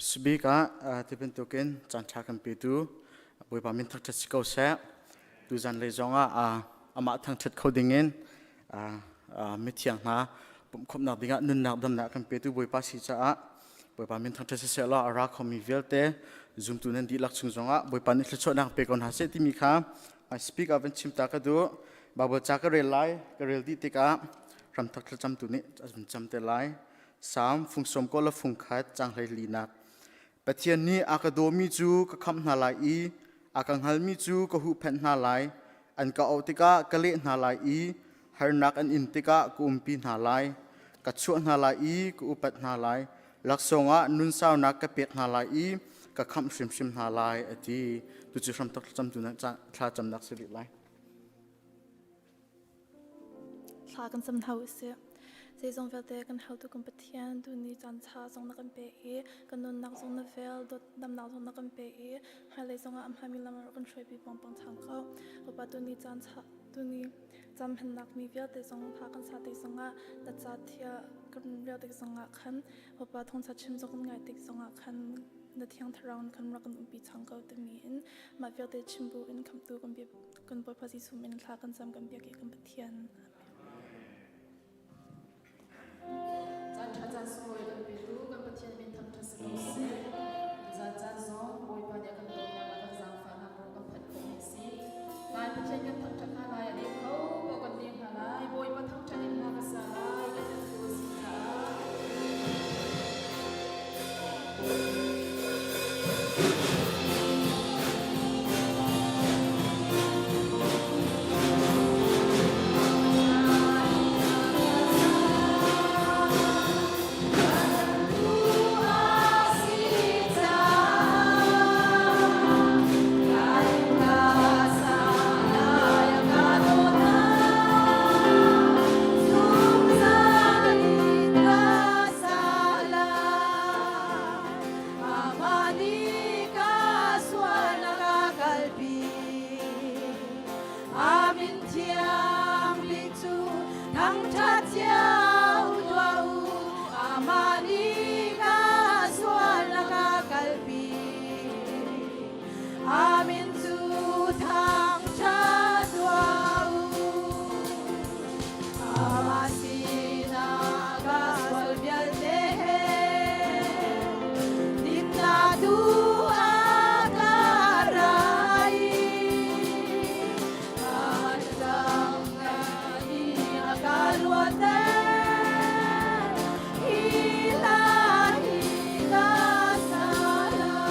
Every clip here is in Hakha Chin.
Sbik ah ti bantukin caan ṭha kan petu Bawipa min thangṭhat si ko seh. Tuzan lei zongah amah thangṭhat kho dingin mithiang hna pumhkhawmhnak dingah nunnak damnak kan petu Bawipa si caah Bawipa min thangṭhat si seh law a ra khomi vialte zumtu nan dihlak chung zongah Bawipa nih thluachuahnak pe ko hna seh timi kha speak ah van chim ta ka duh. Bible ca ka rel lai, ka rel dih tikah ramthak thlacamtu nih a vun cam te lai. Salm fung sawm kaw le fung khat caang 14nak. Pathian nih a ka dawmi cu ka khamh hna lai i a ka hngalmi cu ka huhphenh hna lai. An ka auh tikah ka leh hna lai i harnak an in tikah ka umpi hna lai. Ka chuah hna lai i ka upat hna lai. Laksawng ah nunsaunak ka pek hna lai i ka khamh hrimhrim hna lai, a ti. Tucu hramthok thlacamtu thlacamnak si rih lai. Thla kan cam hna usih. Zeizong vialte kan haotu kan Pathian tuni caan ṭha zong na kan pe i kan nunnak zong na vel dawtdamnak zong na kan pe i hmailei zongah a hmaanmi lam ah kan hruaipi pangpang ṭhan ko. Bawipa tuni caan ṭha tuni caan hmannak mi vialte zong hla kan sa tik zongah na ca thiah kan rel tik zongah khan Bawipa thawngṭha chim zong kan ngai tik zongah khan na thiang thlarau in khan rak kan umpi ṭhan ko timi in mah vialte chim bu in khamhtu kan bia Kan Bawipa Jesuh min thla kan cam kan biak i kan Pathian. Caan ṭha caan sunglawi kan petu kan Pathian min thangṭhat si ko seh. Tuzaan caan zong Bawipa nih a kan dawtnak le kan zaangfahnak ruang kan phanh khawhmi a si. Lai Pathian kan thangṭhat hna lai a leng kho paoh kan leng hna lai. Bawipa thangṭhat in hla ka sa lai kan tu a si caah. Amin cu thangṭhat tuah u. Amah sinah ka sual vialte he dinnak tu a ka rai. Ka thlacamnak nih a ka luatter. Hi hla hi ka sa lai.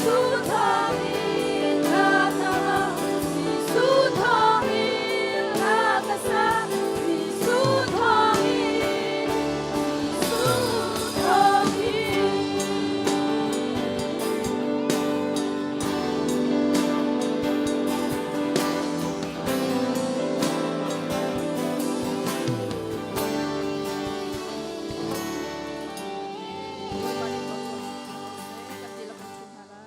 Jesuh thawngin ka hnangam, Jesuh thawngin hla ka sa, Jesuh thawngin, Jesuh thawngin. Bawipa nih thluachuah in pe ko seh. Kan dihlak kan ṭhu hna lai.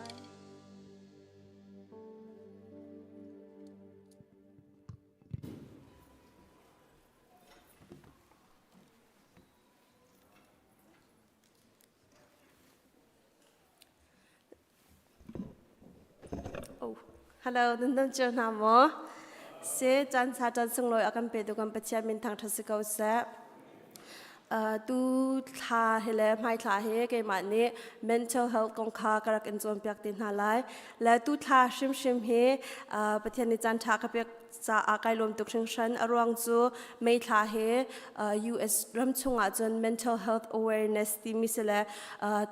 Oh, hello, nan dam cio hna maw? Si, caan sa caan sunglawi a kan petu kan Pathian min thangṭhat si ko seh. Tu thla hi le hmai thla hi keimah nih mental health kong kha ka rak in cawnpiak te hna lai. Le tu thla hrimhrim hi Pathian nih caan ṭha ka pek caah kai lawm tuk hringhran. A ruang cu May thla hi US ram chungah cun mental health awareness timi si le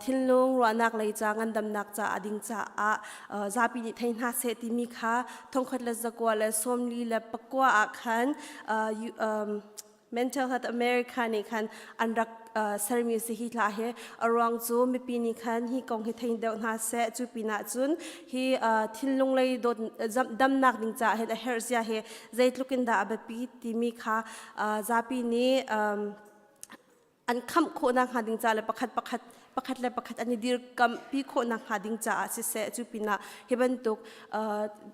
thinlung ruahnak lei ca ngandamnak ca a ding caah zapi nih thei hna seh timi kha 1949 ah khan Mental Health America nih khan an rak sermi si hi thla hi. A ruang cu mipi nih khan hi kong hi thei deuh hna seh, cu pinah cun hi thinlung lei dawt damnak ding caah hin a herh zia hi zeitluk in dah a biapi timi kha zapi nih an khamh khawhnak hnga ding ca le pakhat pakhat pakhat le pakhat an i dirkampi khawhnak hnga ding caah siseh, cu pinah hi bantuk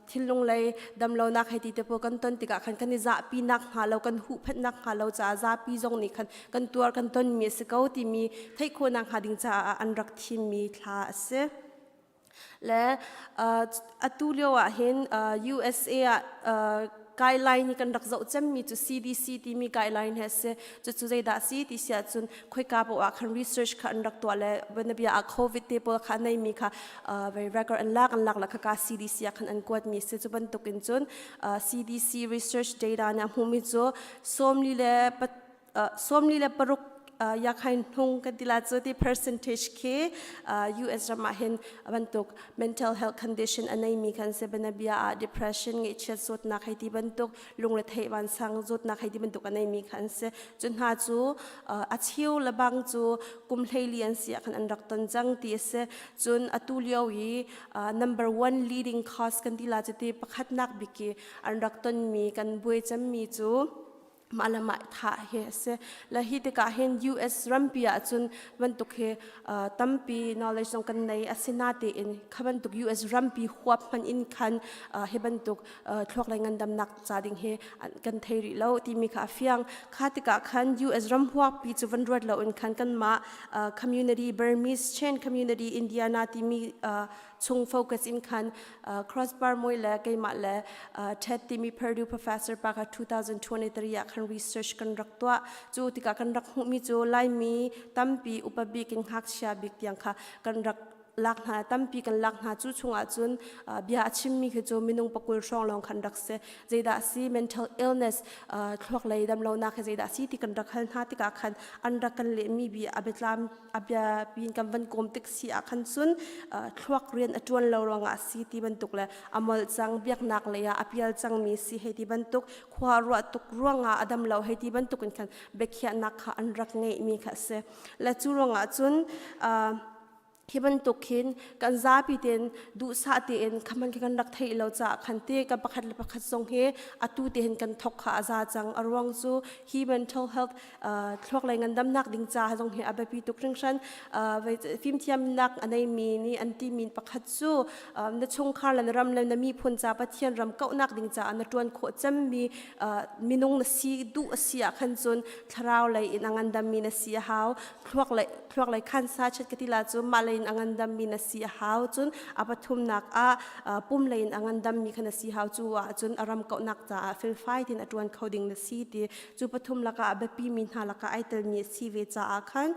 thinlung lei damlonak hei ti te pawl kan ton tikah khan kan i zahpi nak hnga lo, kan huhphenhnak hnga lo caah zapi zong nih khan kan tuar kan tonmi a si ko timi theih khawhnak hnga ding caah an rak thimmi thla a si. Le atu lio ah hin USA ah guideline hi kan rak zoh cemmi cu CDC timi guideline he si. Cucu zeidah si ti si ahcun khoika paoh ah khan research kha an rak tuah le banabia ah COVID te pawl kha neimi kha very record an lak la khaka CDC ah khan an kuatmi si. Cu bantuk in cun CDC research data nih a hmuhmi cu 46 yakhain hnung kan ti la cu ti percentage khi US ram ah hin bantuk mental health condition a neimi kan se. Banabia ah depression, ngeihchiat zawtnak hei ti bantuk, lungretheih vansang zawtnak hei ti bantuk a neimi kha an si. Cu hna cu a cheu lebang cu kum 14 an si ah khan an rak ton cang ti a si. Cun atu lio i number one leading cause kan ti la cu ti pakhatnak bik i an rak tonmi kan buai cemmi cu mah le mah thah hi a si. Le hi tikah hin US rampi ah cun bantuk hi tampi knowledge zong kan nei asinatein kha bantuk US rampi huap hman in khan hi bantuk thluak lei ngandamnak ca ding hi kan thei rih lo timi kha a fiang. Kha tikah khan US ram huappi cu van ruat lo in khan kanmah community, Burmese Chin community Indiana timi chung focus in khan crossbar moi le keimah le Ted timi Purdue professor pa kha 2023 ah khan research kan rak tuah. Cu tikah kan rak hmuhmi cu Laimi tampi, upa bik in ngakchia bik tiang kha kan rak lak hna, tampi kan lak hna. Cu chungah cun bia a chimmi khi cu minung 20 hrawng lawng khan rak si. Zeidah si mental illness, thluak lei damlonak hi zeidah si ti kan rak hal hna tikah khan an rak kan lehmi bi a biatlam a bia pin kan van kawm tik si ah khan cun thluak rian a ṭuan lo ruangah a si ti bantuk le a molh cang, biaknak lei ah a pial cangmi si hei ti bantuk, khua ruah tuk ruangah a dam lo hei ti bantuk in khan biakhiahnak kha an rak ngeihmi kha a si. Le cu ruangah cun hi bantuk hin kan zapi tein duhsah tein khaman khi kan rak theih lo caah khan te kan pakhat le pakhat zong hi atu te hin kan thok kha a za cang. A ruang cu hi mental health, thluak lei ngandamnak ding ca zong hi a biapi tuk hringhran. Fimthiamnak a neimi nih an timi pakhat cu na chungkhar le na ram le na miphun ca, Pathian ram kauhnak ding caah na ṭuan khawh cemmi minung na si duh a si ah khan cun thlarau lei in a ngandammi na si a hau, thluak lei khansa chet ka ti la cu mah lei in a ngandammi na si a hau. Cun a pathumnak ah pum lei in a ngandammi kha na si hau. Cu ah cun a ram kauhnak caah felfai tin a ṭuan kho ding na si ti cu pathum lakah a biapimi hna lakah ai telmi a si ve caah khan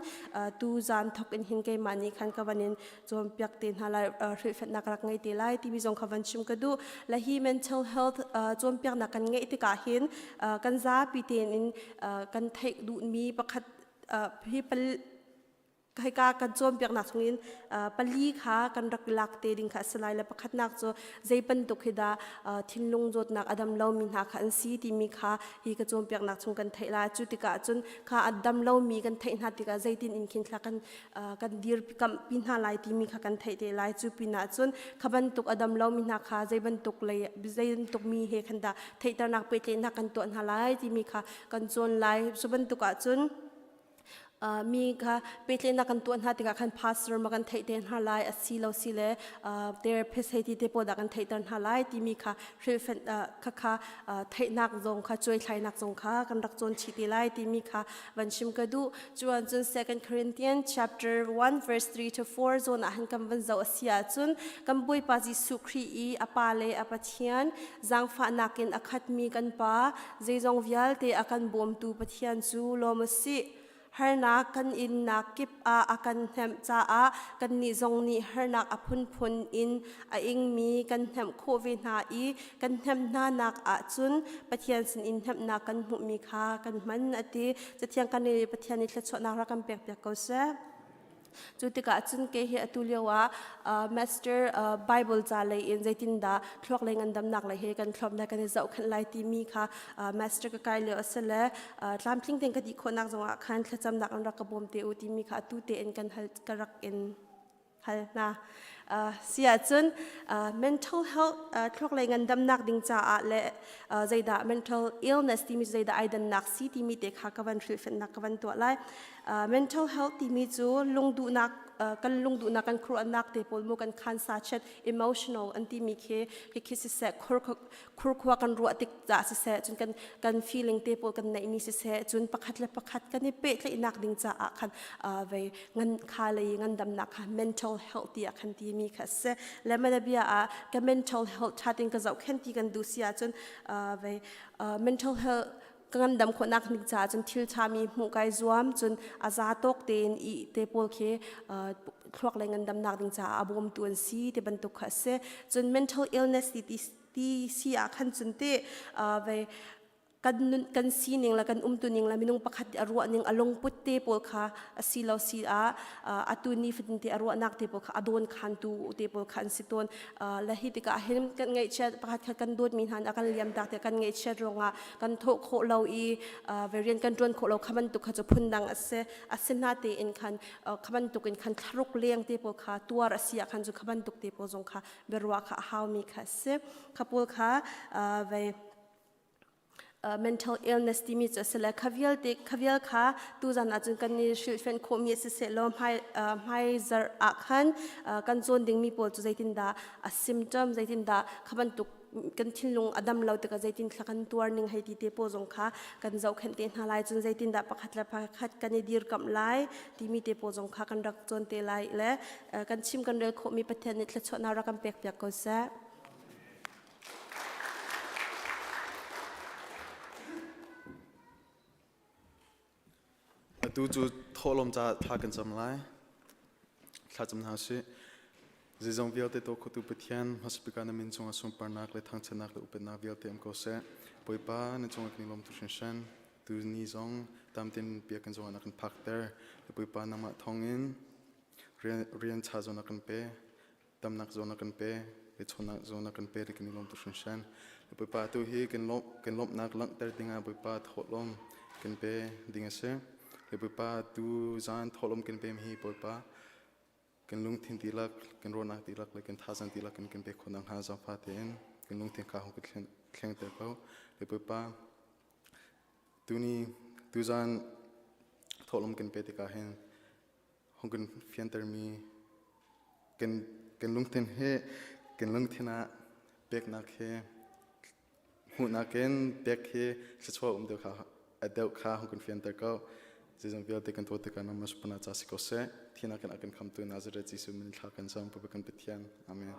tu zan thok in hin keimah nih khan ka van in cawnpiak te hna lai, hrilhfetnak rak ngei te lai timi zong kha van chim ka duh. Le hi mental health cawnpiaknak kan ngeih tikah hin kan zapi tein in kan theih duhmi pakhat hi pal Hika kan cawnpiaknak chungin pali kha kan rak lak te ding kha a si lai le pakhatnak cu zei bantuk hi dah thinlung zawtnak a dam lomi hna kha an si timi kha hi ka cawnpiaknak chung kan theih lai. Cu tikah cun kha a dam lomi kan theih hna tikah zeitin in khin thla kan kan dirkamhpi hna lai timi kha kan theih te lai. Cu pinah cun kha bantuk a dam lomi hna kha zei bantuk lei zei bantuk mi he khan dah theihternak pehtlaihnak kan tuah hna lai timi kha kan cawn lai. Cu bantuk ahcun mi kha pehtlaihnak kan tuah hna tikah khan pastor ma kan theih te hna lai a si lo si le therapist hei ti te pawl dah kan theihter hna lai timi kha hrilhfenh kha kha theihnak zong kha cuaithlainak zong kha kan rak cawn chih te lai timi kha van chim ka duh. Cuan cun 2 Corinthians chapter 1 verse 3 to 4 zawn ah han kan van zoh a si ahcun kan Bawipa Jesuh Khrih i a Pa le a Pathian zaangfahnak in a khatmi kan Pa zeizong vialte a kan bawmtu Pathian cu lawm a si. Harnak kan innak kip ah a kan hnemh caah kannih zong nih harnak a phunphun in a ingmi kan hnemh khawh ve hna i kan hnemh hnanak ahcun Pathian sinin hnemhnak kan hmuhmi kha kan hman a ti. Cathiang kan i Pathian nih thluachuahnak rak kan pekpiak ko seh. Cu tikah cun kei hi atu lio ah Master Bible ca lei in zeitindah thluak lei ngandamnak lei he kan thlop lai kan i zohkhenh lai timi kha Master ka kai lio a si le tlamtling tein ka dih khawhnak zongah khan thlacamnak an rak ka bawm te u timi kha atu tein kan hal ka rak in hal hna. Si ahcun mental health thluak lei ngandamnak ding caah le zeidah mental illness timi zeidah ai dannak si timi te kha ka van hrilhfenhnak ka van tuah lai. Mental health timi cu lungduhnak kan lungduhnak kan khuaruahnak te pawl mu kan khan sa chet emotional an timi khi khi khi siseh khur khurkhua kan ruah tik ca siseh cun kan kan feeling te pawl kan neihmi siseh cun pakhat le pakhat kan i pehtlaihnak ding caah khan vei ngan kha lei ngandamnak kha mental health ti ah khan timi kha si le manabia ah ka mental health thatin ka zohkhen ti kan duh si ahcun vei mental health ka ngandam khawhnak ning caah cun thil ṭhami hmuh kai zuam cun a za tawk tein i te pawl khi thluak le ngandamnak ding caah a bawmtu an si ti bantuk kha a si cun mental illness ti ti si ah khan cun ti vei kan nun kan sining le kan umtuning le minung pakhat a ruahning a lungput te pawl kha a si lo si ah atu ni fatin te a ruahnak te pawl kha a dawn khantu te pawl kha an si tawn le hi tikah hin kan ngaihchiat pakhat khat kan dawtmi hna a kan liam tak te kan ngaihchiat ruangah kan thawh khawh lo i rian kan ṭuan khawh lo kha bantuk kha cu phundang a si a si hna tein khan kha bantuk in khan thlaruk leng te pawl kha tuar a si ah khan cu kha bantuk te pawl zong kha biaruah kha a haumi kha a si kha pawl kha vei mental illness timi cu a si le kha vialte kha vial kha tuzan ahcun kan i hrilhfianh khawhmi a si sehlaw hmai hmai zarh ah khan kan cawn dingmi pawl cu zeitindah a symptom zeitindah kha bantuk kan thinlung a dam lo tikah zeitin thla kan tuar ning hei ti te pawl zong kha kan zohkhenh te hna lai cun zeitindah pakhat le pakhat kan i dirkamh lai timi te pawl zong kha kan rak cawn te lai le kan chim kan rel khawhmi Pathian nih thluachuahnak rak kan pek piak ko seh. Atu cu thawhlawm caah thla kan cam lai. Thlacam hna usih. Zeizong vialte tuah khotu Pathian, hmasabik ah na min cungah sunparnak le thangchiatnak le upatnak vialte um ko seh. Bawipa, na cungah kan i lawm tuk hringhran. Tuni zong tamten biakinn zongah na kan phakter. Bawipa, nangmah thawngin rian ṭha zong na kan pe. Damnak zong na kan pe. Biachawnnak zong na kan pe ti kan i lawm tuk hringhran. Bawipa tu hi kan lawmh kan lawmhnak langhter dingah Bawipa thawhlawm kan pe ding a si. Bawipa tu zan thawhlawm kan pe hi Bawipa kan lungthin dihlak, kan ruahnak dihlak le kan thazaang dihlak in kan pek khawh nakhnga zaangfah tein kan lungthin kha hung kan thlengter ko. Bawipa tuni tuzan thawhlawm kan pe tikah hin hung kan fiantermi kan kan lungthin hi kan lungthin ah peknak hi hmuhnak in pek hi thluachuah um deuh kha a deuh kha hung kan fianter ko. Zeizong vialte kan tuah tikah nangmah supana ca si ko seh. Thinak in a kan khamtu Nazareth Jesuh min thla kan cam Bawipa kan Pathian. Amen.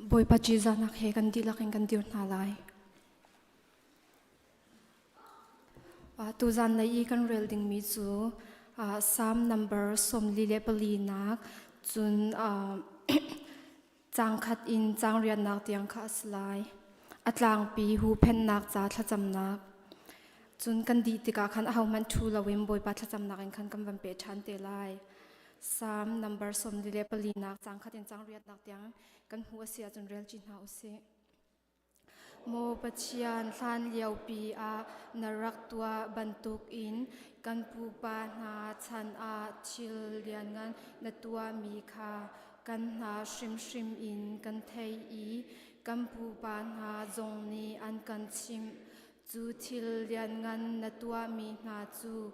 Bawipa ṭihzahnak he kan dihlak in kan dir hna lai. Tuzan lei i kan rel dingmi cu Psalm number 44 nak cun caang khat in caang riatnak tiang kha a si lai. A tlangpi huhphenhnak ca thlacamnak. Cun kan dih tikah khan ahohmanh ṭhu loin Bawipa thlacamnak in khan kan van peh ṭhan te lai. Psalm number 44 nak caang khat in caang riatnak tiang kan hmuh a si ahcun rel ṭi hna u sih. Maw Pathian, hlan liopi ah na rak tuah bantukin kan pupa hna chan ah thil lianngan na tuahmi kha kan hna hrimhrim in kan theih i kan pupa hna zong nih an kan chimh. Cu thil lianngan na tuahmi hna cu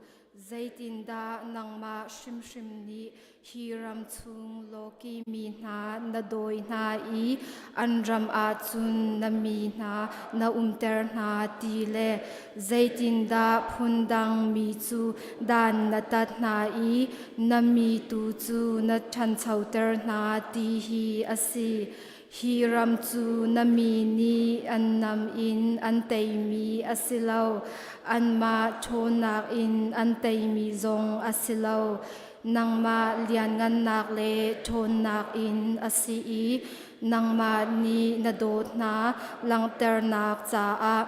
zeitindah nangmah hrimhrim nih hi ram chung lawki mi hna na dawi hna i an ram ah cun na mi hna na umter hna ti le zeitindah phundang mi cu dan na tat hna i na mi tu cu na ṭhanchoter hna ti hi a si. Hi ram cu na mi nih an nam in an teimi a si lo, anmah ṭhawnnak in an teimi zong a si lo. Nangmah lianngannak le ṭhawnnak in a si i nangmah nih na dawt hna langhternak caah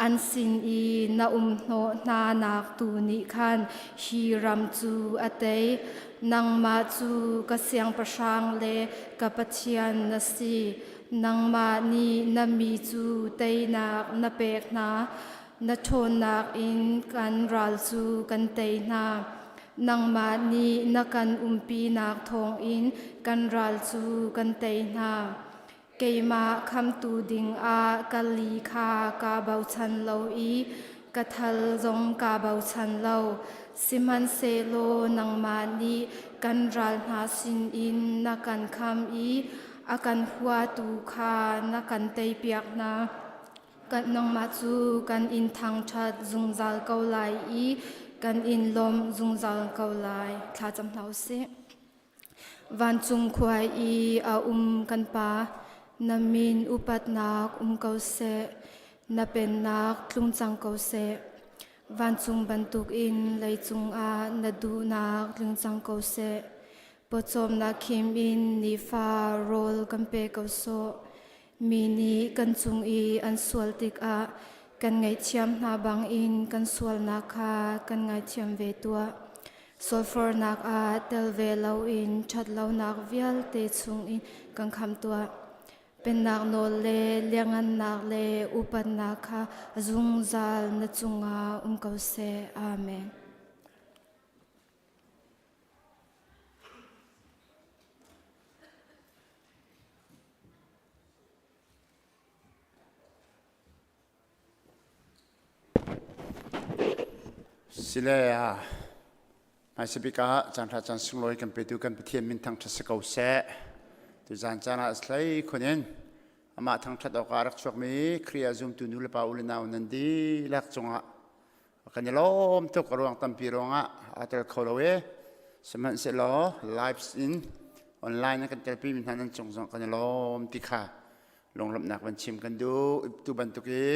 an sin i na umhnawh hnanak tu nih khan hi ram cu a tei. Nangmah cu ka siangpahrang le ka Pathian na si. Nangmah nih na mi cu teinak na pek hna. Na ṭhawnnak in kan ral cu kan tei hna. Nangmah nih na kan umpinak thawngin kan ral cu kan tei hna. Keimah khamtu dingah ka li kha kaa bochan lo i ka thal zong kaa bochan lo. Sihmanhsehlaw nangmah nih kan ral hna sinin na kan kham i a kan huatu kha na kan teipiak hna. Nangmah cu kan in thangṭhat zungzal ko lai i kan in lawmh zungzal ko lai. Thlacam hna u sih. Vancung khua i a um kan Pa, na min upatnak um ko seh, na pennak tlung cang ko seh. Vancung bantukin leicung ah na duhnak tling cang ko seh. Pawcawmnak khim in nifa rawl kan pe ko sawh. Mi nih kan cung i an sual tikah kan ngaihthiam hna bangin kan sualnak kha kan ngaithiam ve tuah. Sualfornak ah tel ve loin ṭhatlonak vialte chungin kan khamh tuah. Pennak nawl le liangngannak le upatnak kha zungzal na cungah um ko seh. Amen. Sile ah hmaisabik ah caanṭha caan sunglawi kan petu kan Pathian min thangṭhat si ko seh. Tuzaan caan ah hlei khun in amah thangṭhat awkah a rak chuakmi Khrih ah zumtu nu le pa u le nau nan dihlak cungah kan i lawm tuk a ruang tampi ruangah aa tel kho lo i sihmanhsehlaw live in online in kan telpi mi hna nan cung zong kan i lawm ti kha lunglawmhnak van chim kan duh tu bantuk i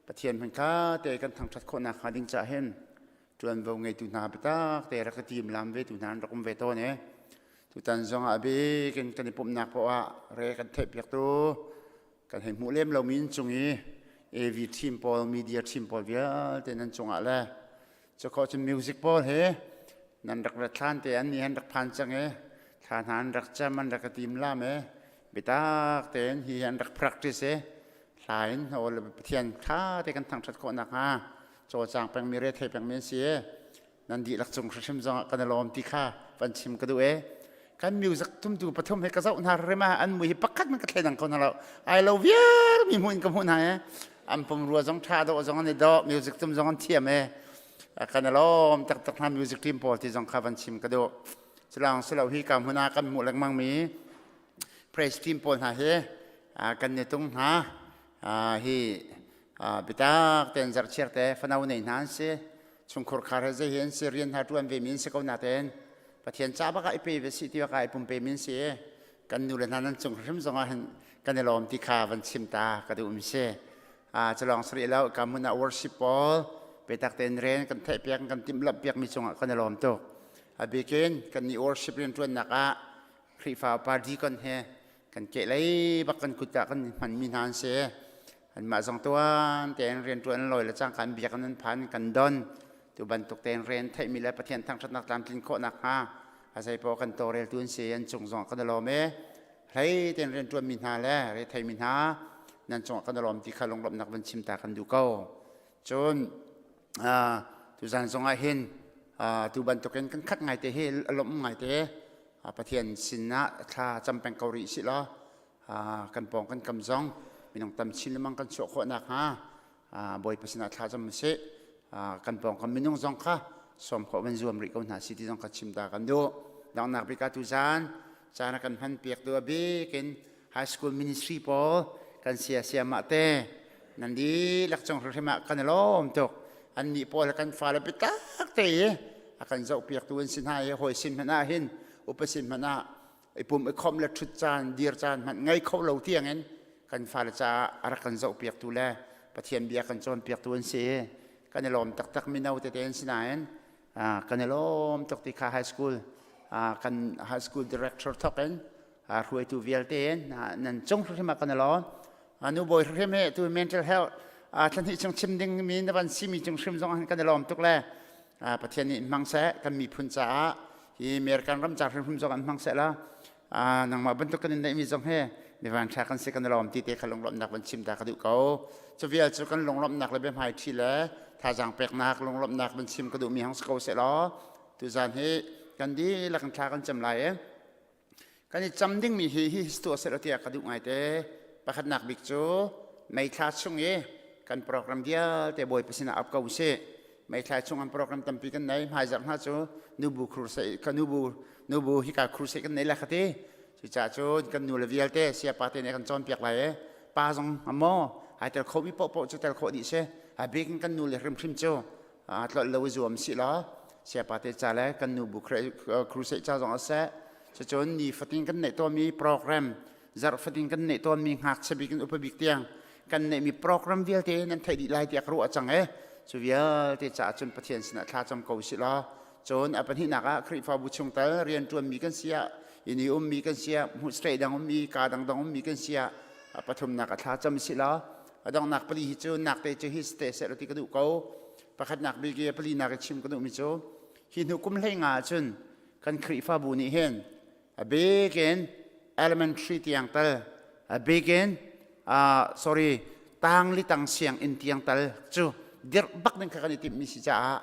Pathian hman kha te kan thangṭhat khawhnak hnga ding cah hin ṭuanvo ngeitu hna biatak te rak ka tim lam ve tu hna an rak um ve tawn e tutan zong ah a bik in kan i pumhnak poah ah re kan theih piak tu kan hei hmuh lem lomi in cung i AV team pawl media team pawl vialte nan cungah le cukhawh cun music pawl he nan rak rat thlan te an ni han rak phan cang i thla hna an rak cam an rak ka tim lam e bitak tein hi an rak practice e hla in awl Pathian tha te kan thangthat khawh nakhnga cawlcang pengmi re thei pengmi an si e nan dihlak cung hrimhrim zongah kan i lawm ti kha van chim ka duh e kan music tumtu pathum he ka zoh hna rem ah an mui hi pakhat man ka thleidang kho hna lo ai lo viar mi hmuh in ka hmuh hna e an pumrua zong tha dawh zong an i dawh music tum zong an thiam e kan i lawm taktak hna music team pawl ti zong kha van chim ka duh culang silo hi ka hmun ah kan hmuh lengmang mi praise team pawl hna hi kan ni tung hna hi bitak ten zarhchiar te fano nei hna an si chungkhur khar he zei hi an si rian hna ṭuan ve mi an si ko natein Pathian ca bak ah i pe ve si ti bak ah i pumpe mi an si. Kan nu le hna nan cung hrim zong ah hin kan i lawm ti kha van chim ta ka duh mi si. Culawng sari lo ka mun ah worship pawl petak tein ren kan theih piak kan timhlamh piak mi cungah kan i lawm tuk. A bikin kan nih worship riantuannak ah Khrihfa upa deacon he kan kehlei bak kan kut ah kan hman mi hna an si. Anmah zong tuan tein riantuan an lawi le cangka an biak an phan kan don. Tu bantuk tein rian theihmi le Pathian thangṭhatnak tlamtlin khawh nakhnga a zeipaoh kan tawlreltu an si an cung zong kan i lawm i hlei tein rianṭuanmi hna le retheimi hna nan cungah kan i lawm ti kha lunglawmhnak van chim ta kan duh ko. Cun tuzan zong ah hin tu bantukin kan khat ngaite hi a lawmh ngaite Pathian sinah thla cam peng ko rih sih law kan pawng kan kam zong minung tam chin lengmang kan chuah khawh nakhnga Bawipa sinah thla cam usih. Kan pawngkam minung zong kha sawm khawh van zuam rih ko hna si ti zong kha chim ta kan duh. Donghnak bik ah tuzaan caan a kan hman piak tu a bik in high school ministry pawl kan sia siamah te nan dihlak cung hrimhrim ah kan i lawm tuk. An nih pawl kan fale biatak te i a kan zoh piak tu an si hna i hawi sin hmanh ah hin upa sin hmanh ah i pum i khomh le ṭhut caan dir caan hmanh ngei kho lo tiangin kan fale caah a rak kan zohpiaktu le Pathian bia kan cawnpiaktu an si kan i lawm taktak mino tete an si nain kan i lawm tuk ti kha high school kan high school director thok in hruaitu vialte in nan cung hrim ah kan i lawm nu bawi hrim he tu mental health thlan chung chim ding mi na van simi cung hrim zong kan i lawm tuk le Pathian nih hmang seh kan miphun caah hi American ram ca hrimhrim zong an hmang seh la nangmah bantuk kan in neihmi zong he mivan ṭha kan si kan lawm ti te kha lunglawmhnak van chim ta ka duh ko cu vial cu kan lunglawmhnak le biahmai ṭhi le thazaang peknak lunglawmhnak van chim ka duhmi hang si ko seh law tuzan hi kan dihlak in thla kan cam lai e Kan i cam dingmi hi hi tuah seh tiah ka duh ngaite. Pakhatnak bik cu May thla chung i kan program vialte Bawipa sinah ap ko usih. May thla chung an program tampi kan nei. Hmaizarh hna cu nubu crusade ka nubu nubu hika crusade kan nei la kha ti. Cucaah cun kan nu le vialte siapa te nih kan cawnpiak lai i pa zong maw ai tel khomi paohpaoh cu tel khawh dih si. A bik in kan nu le hrimhrim cu tlolh lo i zuam sih law siapa te ca le kan nu bu crusade ca zong a seh cucun ni fatin kan neih tawnmi program zarh fatin kan neih tawnmi ngakchia bik in upa bik tiang kan neihmi program vialte nan theih dih lai tiah ka ruah cang e cu vialte caah cun Pathian sinah thla cam ko sih law cun a pahnihnak ah Khrihfabu chungtel rianṭuanmi kan si ah inn i ummi kan si ah hmuh straight dang ummi ka dangdang ummi kan si ah a pathumnak ah thla cam sih law a donghnak pali hi cu nak te cu hi te seh ti ka duh ko pakhatnak bik i pali nak i chim ka duhmi cu hi hnu kum hlei nga ahcun kan Khrihfabu nih hin a bik in elementary tiang tal a bik in sorry tang li tang sianginn tiang tal cu dirh bak ding kha kan i timhmi si caah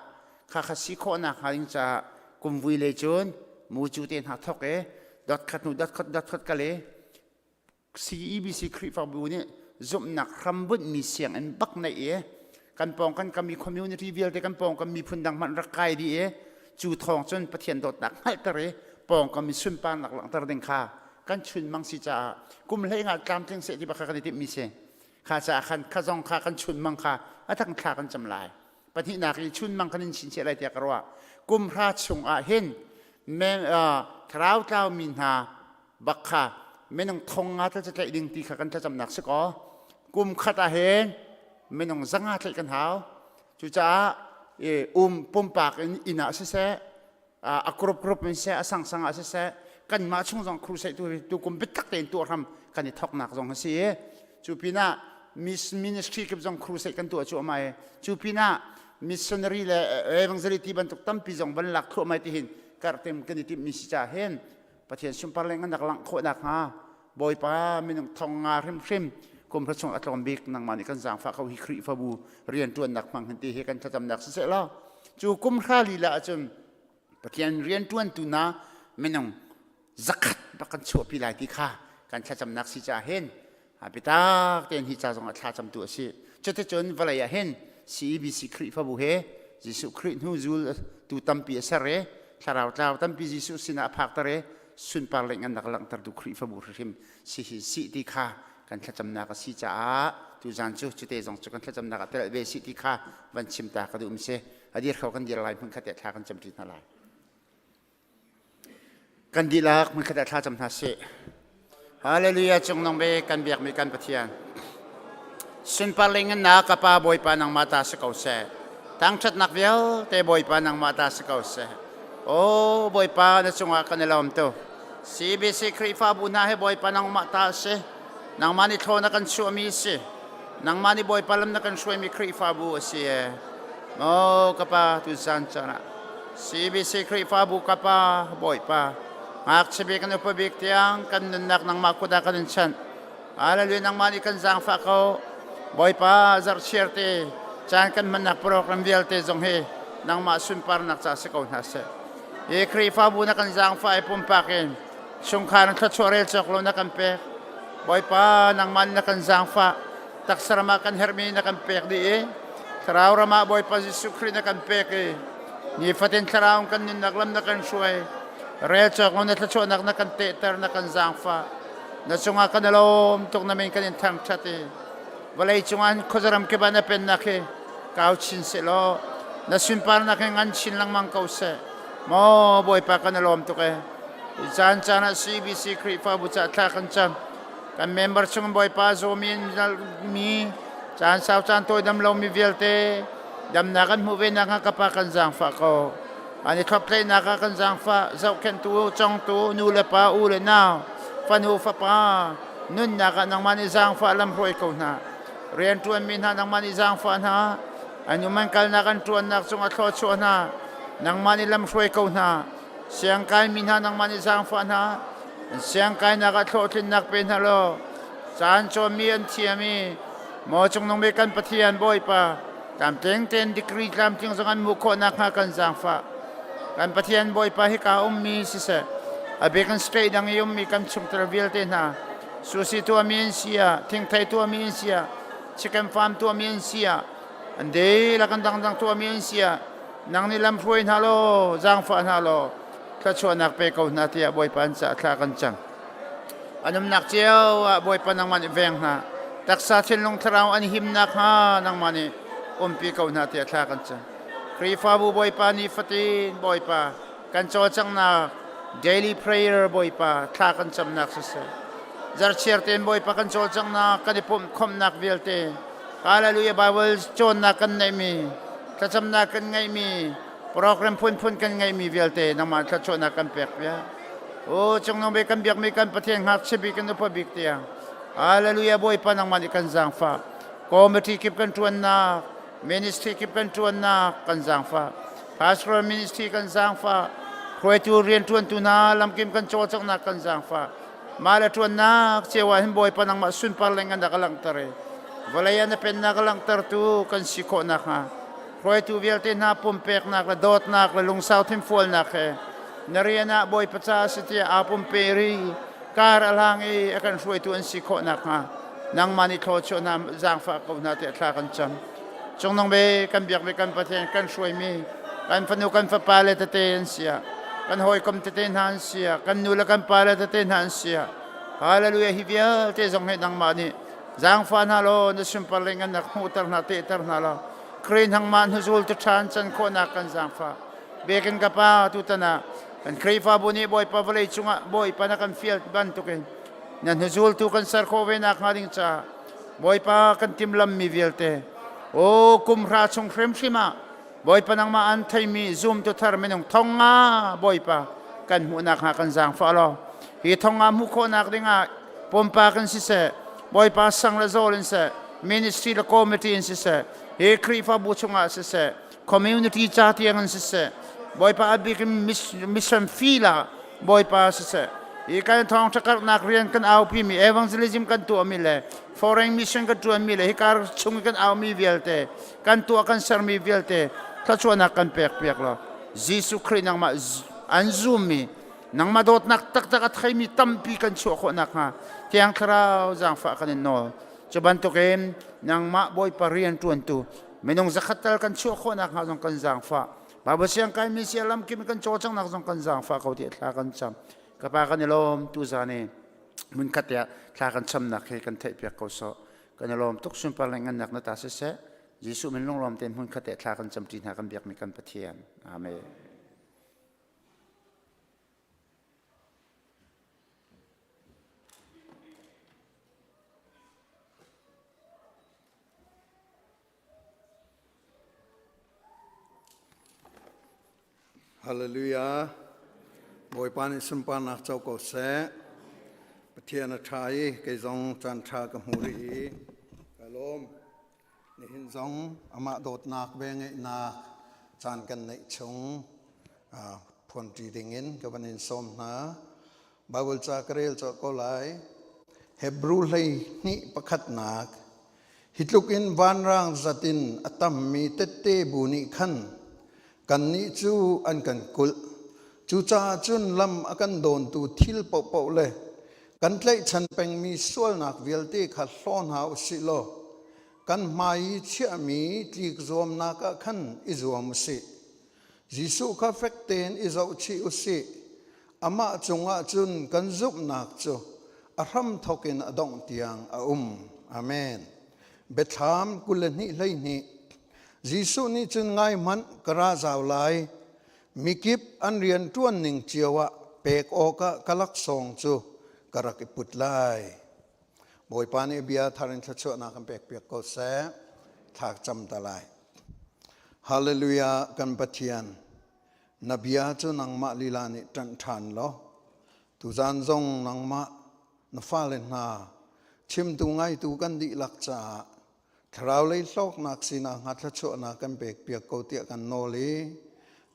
kha kha si khawhnak hnga ding caah kum vui le cun mucu te hna thok i dot khat hnu dot khat dot khat kal i CEBC Khrihfabu nih zumhnak hrambunhmi sianginn bak neih i kan pawng kan kami community vialte kan pawng kan miphun dang hmanh rak kai dih i cu thawng cun Pathian dawtnak hngalhter i pawngkam i sunparnak langhter ding kha kan chunmang si caah kum hlei nga tlamtling seh ti bak kha kan i timhmi si kha caah khan kha zong kha kan chunmang kha a thang thla kan cam lai pahnihnak i chunmang kan in chinchiah lai tiah ka ruah kum hra chung ah hin thlarau tlaumi hna bak kha minung thong nga tal tlaih ding ti kha kan thlacamnak si kaw kum khat ah hin minung zanga tlaih kan hau cucaah um pumpak in inn ah siseh a group group in siseh a sang sang ah siseh kanmah chung zong crusade tu tu kum biatak tein tuah hram kan i thoknak zong a si i cu pinah ministry kip zong crusade kan tuah cuahmah i cu pinah missionary le evangelist ti bantuk tampi zong van lak thluahmah ti hin karhtem kan i timhmi si caah hin Pathian sunpar le ngannak langh khawh nakhnga Bawipa minung thong nga hrimhrim kum hra chung a tlawm bik nangmah nih kan zaangfah ko hi Khrihfabu rianṭuannak hmang hin ti hi kan thlacamnak siseh law cu kum hra lila ahcun Pathian rianṭuantu na minung zakhat bak kan chuahpi lai ti kha kan thlacamnak si caah hin biatak tein hi ca zong ah thlacamtu a si. Cuticun vawlei ah hin CEBC Khrihfabu he Jesuh Khrih hnu zul tu tampi a ser i thlarau tlau tampi Jesuh sinah a phakter i sunpar le ngannak langhtertu Khrihfabu hrimhrim si hi si ti kha kan thlacamnak a si caah tuzan cu cute zong cu kan thlacamnak ah telh ve si ti kha van chim ta ka duh mi si. A dir kho kan dir lai hmun khat thla kan cam ṭi hna lai. Kan dihlak hmunkhat ah thlacam hna sih. Hallelujah cungnung bik kan biakmi kan Pathian. Sunparling in na ka pa Bawipa nangmah ta si ko seh. Thangṭhatnak vialte Bawipa nangmah ta si ko seh. O Bawipa na cungah kan i lawm tu. CBC Khrihfabu hna hi Bawipa nangmah ta a si. Nangmah nih thlaw na kan chuahmi a si. Nangmah nih Bawipa lam na kan hruaimi Khrihfabu a si e. Maw ka pa tuzan caan ah CBC Khrihfabu ka pa Bawipa Ngakchia bik kan upa bik tiang kan nunnak nangmah kut ah kan in chanh. Hallelujah nangmah nih kan zaangfah ko. Bawipa zarhchiar te caan kan hmannak program vialte zong hi nangmah sunparnak ca si ko hna seh. Hi Khrihfabu na kan zaangfah i pumpak in chungkhar in thluachuah rel cawk lo na kan pek. Bawipa nangmah nih na kan zaangfah. Taksa ram ah kan herhmi na kan pek dih i thlarau ram ah Bawipa Jesuh Khrih na kan pek i nifatin thlarau kan nunnak lam na kan hruai. Rel cawk lo na thluachuahnak na kan tehter na kan zaangfah. Na cungah kan i lawm tuk na min kan in thangṭhat i vawlei cungah khuazaram kip ah na pennak hi kau chin sehlaw na sunparnak hi ngan chin lengmang ko seh. Maw Bawipa kan i lawm tuk ee. Caan caan ah CBC Khrihfabu ca thla kan cam. Kan member chung Bawipa zawmi mi caan sau caan tawi dam lomi vialte damnak an hmuh ve nakhnga ka pa kan zaangfah ko. An i thloptlaihnak ah kan zaangfah zohkhenhtu, congtu, nu le pa, u le nau, fanu fapa, nunnak ah nangmah nih zaangfah lamhruai ko hna. Rianṭuanmi hna nangmah nih zaangfah hna. An um an kalnak an ṭuannak cungah thluachuah hna. Nangmah nih lamhruai ko hna. Siangkaimi hna nangmah nih zaangfah hna. An siangkainak ah hlawhtlinnak pe hna law caan cawnmi an thiam i maw cungnung bik kan Pathian Bawipa tlamtling tein degree tlamtling zong an hmuh khawh nakhnga kan zaangfah. Kan Pathian Bawipa hika ummi siseh, a bik in state dang i ummi kan chungtel vialte hna, susi tuahmi an si ah, thingthei tuahmi an si ah, chicken farm tuahmi an si ah, an dihlak an dangdang tuahmi an si ah, nang nih lamhruai hna law, zaangfah hna law, thluachuahnak pe ko hna tiah Bawipa an caah thla kan cam. An umnak cio ah Bawipa nangmah nih veng hna. Taksa thinlung thlarau an himnak hnga nangmah nih umpi ko hna tiah thla kan cam. Khrihfabu Bawipa ni fatin Bawipa kan cawlcanghnak daily prayer Bawipa thla kan camnak siseh. Zarchiar tein Bawipa kan cawlcanghnak kan i pumh khawmhnak vialte Hallelujah Bible cawnnak kan neihmi thlacamnak kan ngeihmi program phunphun kan ngeihmi vialte nangmah thluachuahnak kan pek piak. O cungnung bik kan biakmi kan Pathian ngakchia bik kan upa bik tiang. Hallelujah Bawipa nangmah nih kan zaangfah. Committee kip kan ṭuannak, ministry kip kan ṭuannak kan zaangfah. Pastoral ministry kan zaangfah. Hruaitu rianṭuantu hna lamkim kan cawlcanghnak kan zaangfah. Mah le ṭuannak cio ah hin Bawipa nangmah sunpar leng an rak langhter i vawlei ah na pennak a langhtertu kan si khawh nakhnga Hruaitu vialte hna pumpeknak le dawtnak le lungsau thinfualnak he na rian ah Bawipa ca a si tiah aa pumpe ri kar a hlang i a kan hruaitu an si khawh nakhnga nangmah nih thluachuah hna zaangfah ko hna tiah thla kan cam. Cungnung be kan biak mi kan Pathian kan hruaimi kan fanu kan fapa le tete an si ah kan hawikom tete hna an si ah kan nu le kan pa le tete hna an si ah hallelujah hi vialte zong hi nangmah nih zaangfah hna law na sunpar le ngannak hmuhter hna tehter hna law Khrih nangmah hnuzul tu ṭhan can khawhnak kan zaangfah. Biakinn ka pa tutan ah kan Khrihfabu nih Bawipa vawlei cungah Bawipa na kan fial bantukin na hnuzultu kan ser khawh ve nakhnga ding caah Bawipa kan timlammi vialte o kum hra chung hrimhrim ah Bawipa nangmah an theimi zumtu thar minung thong nga Bawipa kan hmuh nakhnga kan zaangfah law hi thong nga hmuh khawhnak dingah pumpak in siseh Bawipa sang le zawl in seh ministry le committee in siseh hi Khrihfabu chungah siseh community ca tiang in siseh Bawipa a bik in mission fee la Bawipa siseh hi kan thawng ṭhakarhnak rian kan aupi mi evangelism kan tuahmi le foreign mission kan ṭuanmi le hikar chung kan aumi vialte kan tuah kan sermi vialte thluachuahnak kan pek piak law Jesuh Khrih nangmah an zummi nangmah dawtnak taktak a theimi tampi kan chuah khawh nakhnga Thiang Thlarau zaangfah kan in nawl cu bantukin nangmah Bawipa rian ṭuantu minung zakhat tal kan chuah khawh nakhnga zong kan zaangfah Baibal siang kaimi sia lamkim kan cawlcanghnak zong kan zaangfah ko tiah thla kan cam ka pa kan i lawm tu zan i hmunkhat tiah thla kan camnak hi kan theihpiak ko sawh kan i lawm tuk sunpar le ngannak na ta siseh Jesuh min lunglawm tein hmunkhat tiah thla kan camṭi hna kan biakmi kan Pathian amen Hallelujah. Bawipa nih sunparnak co ko seh. Pathian a ṭha i kei zong caan ṭha ka hmu rih i ka lawm. Nihin zong amah dawtnak ve ngeihnak caan kan neih chung phuanṭi dingin ka van in sawm hna. Bible ca ka rel colh ko lai. Hebrew 12 pakhatnak Hi tluk in vanrang zat in a tammi tette bu nih khan kannih cu an kan kulh. Cucaah cun lam a kan dawntu thil paohpaoh le kan tlaihchan pengmi sualnak vialte kha hlaw hna u sih law kan hmai i chiahmi tlik zuamnak ah khan i zuam u sih. Jesuh kha fek tein i zohchih u sih. Amah cungah cun kan zumhnak cu a hramthawk in a dongh tiang a um. Amen. Biathlam 22 12 Jesuh nih cun ngai hmanh ka ra zau lai. Mikip an rian ṭuan ning cio ah pek awkah ka laksawng cu ka rak i put lai. Bawipa nih bia thar in thluachuahnak kan pekpiak ko seh. Thla cam ta lai. Hallelujah kan Pathian na bia cu nangmah lila nih ṭanh ṭhan law tuzan zong nangmah na fale hna chimtu ngaitu kan dihlak caah thlarau lei hlawknak sinak hnga thluachuahnak kan pek piak ko tiah kan nawl i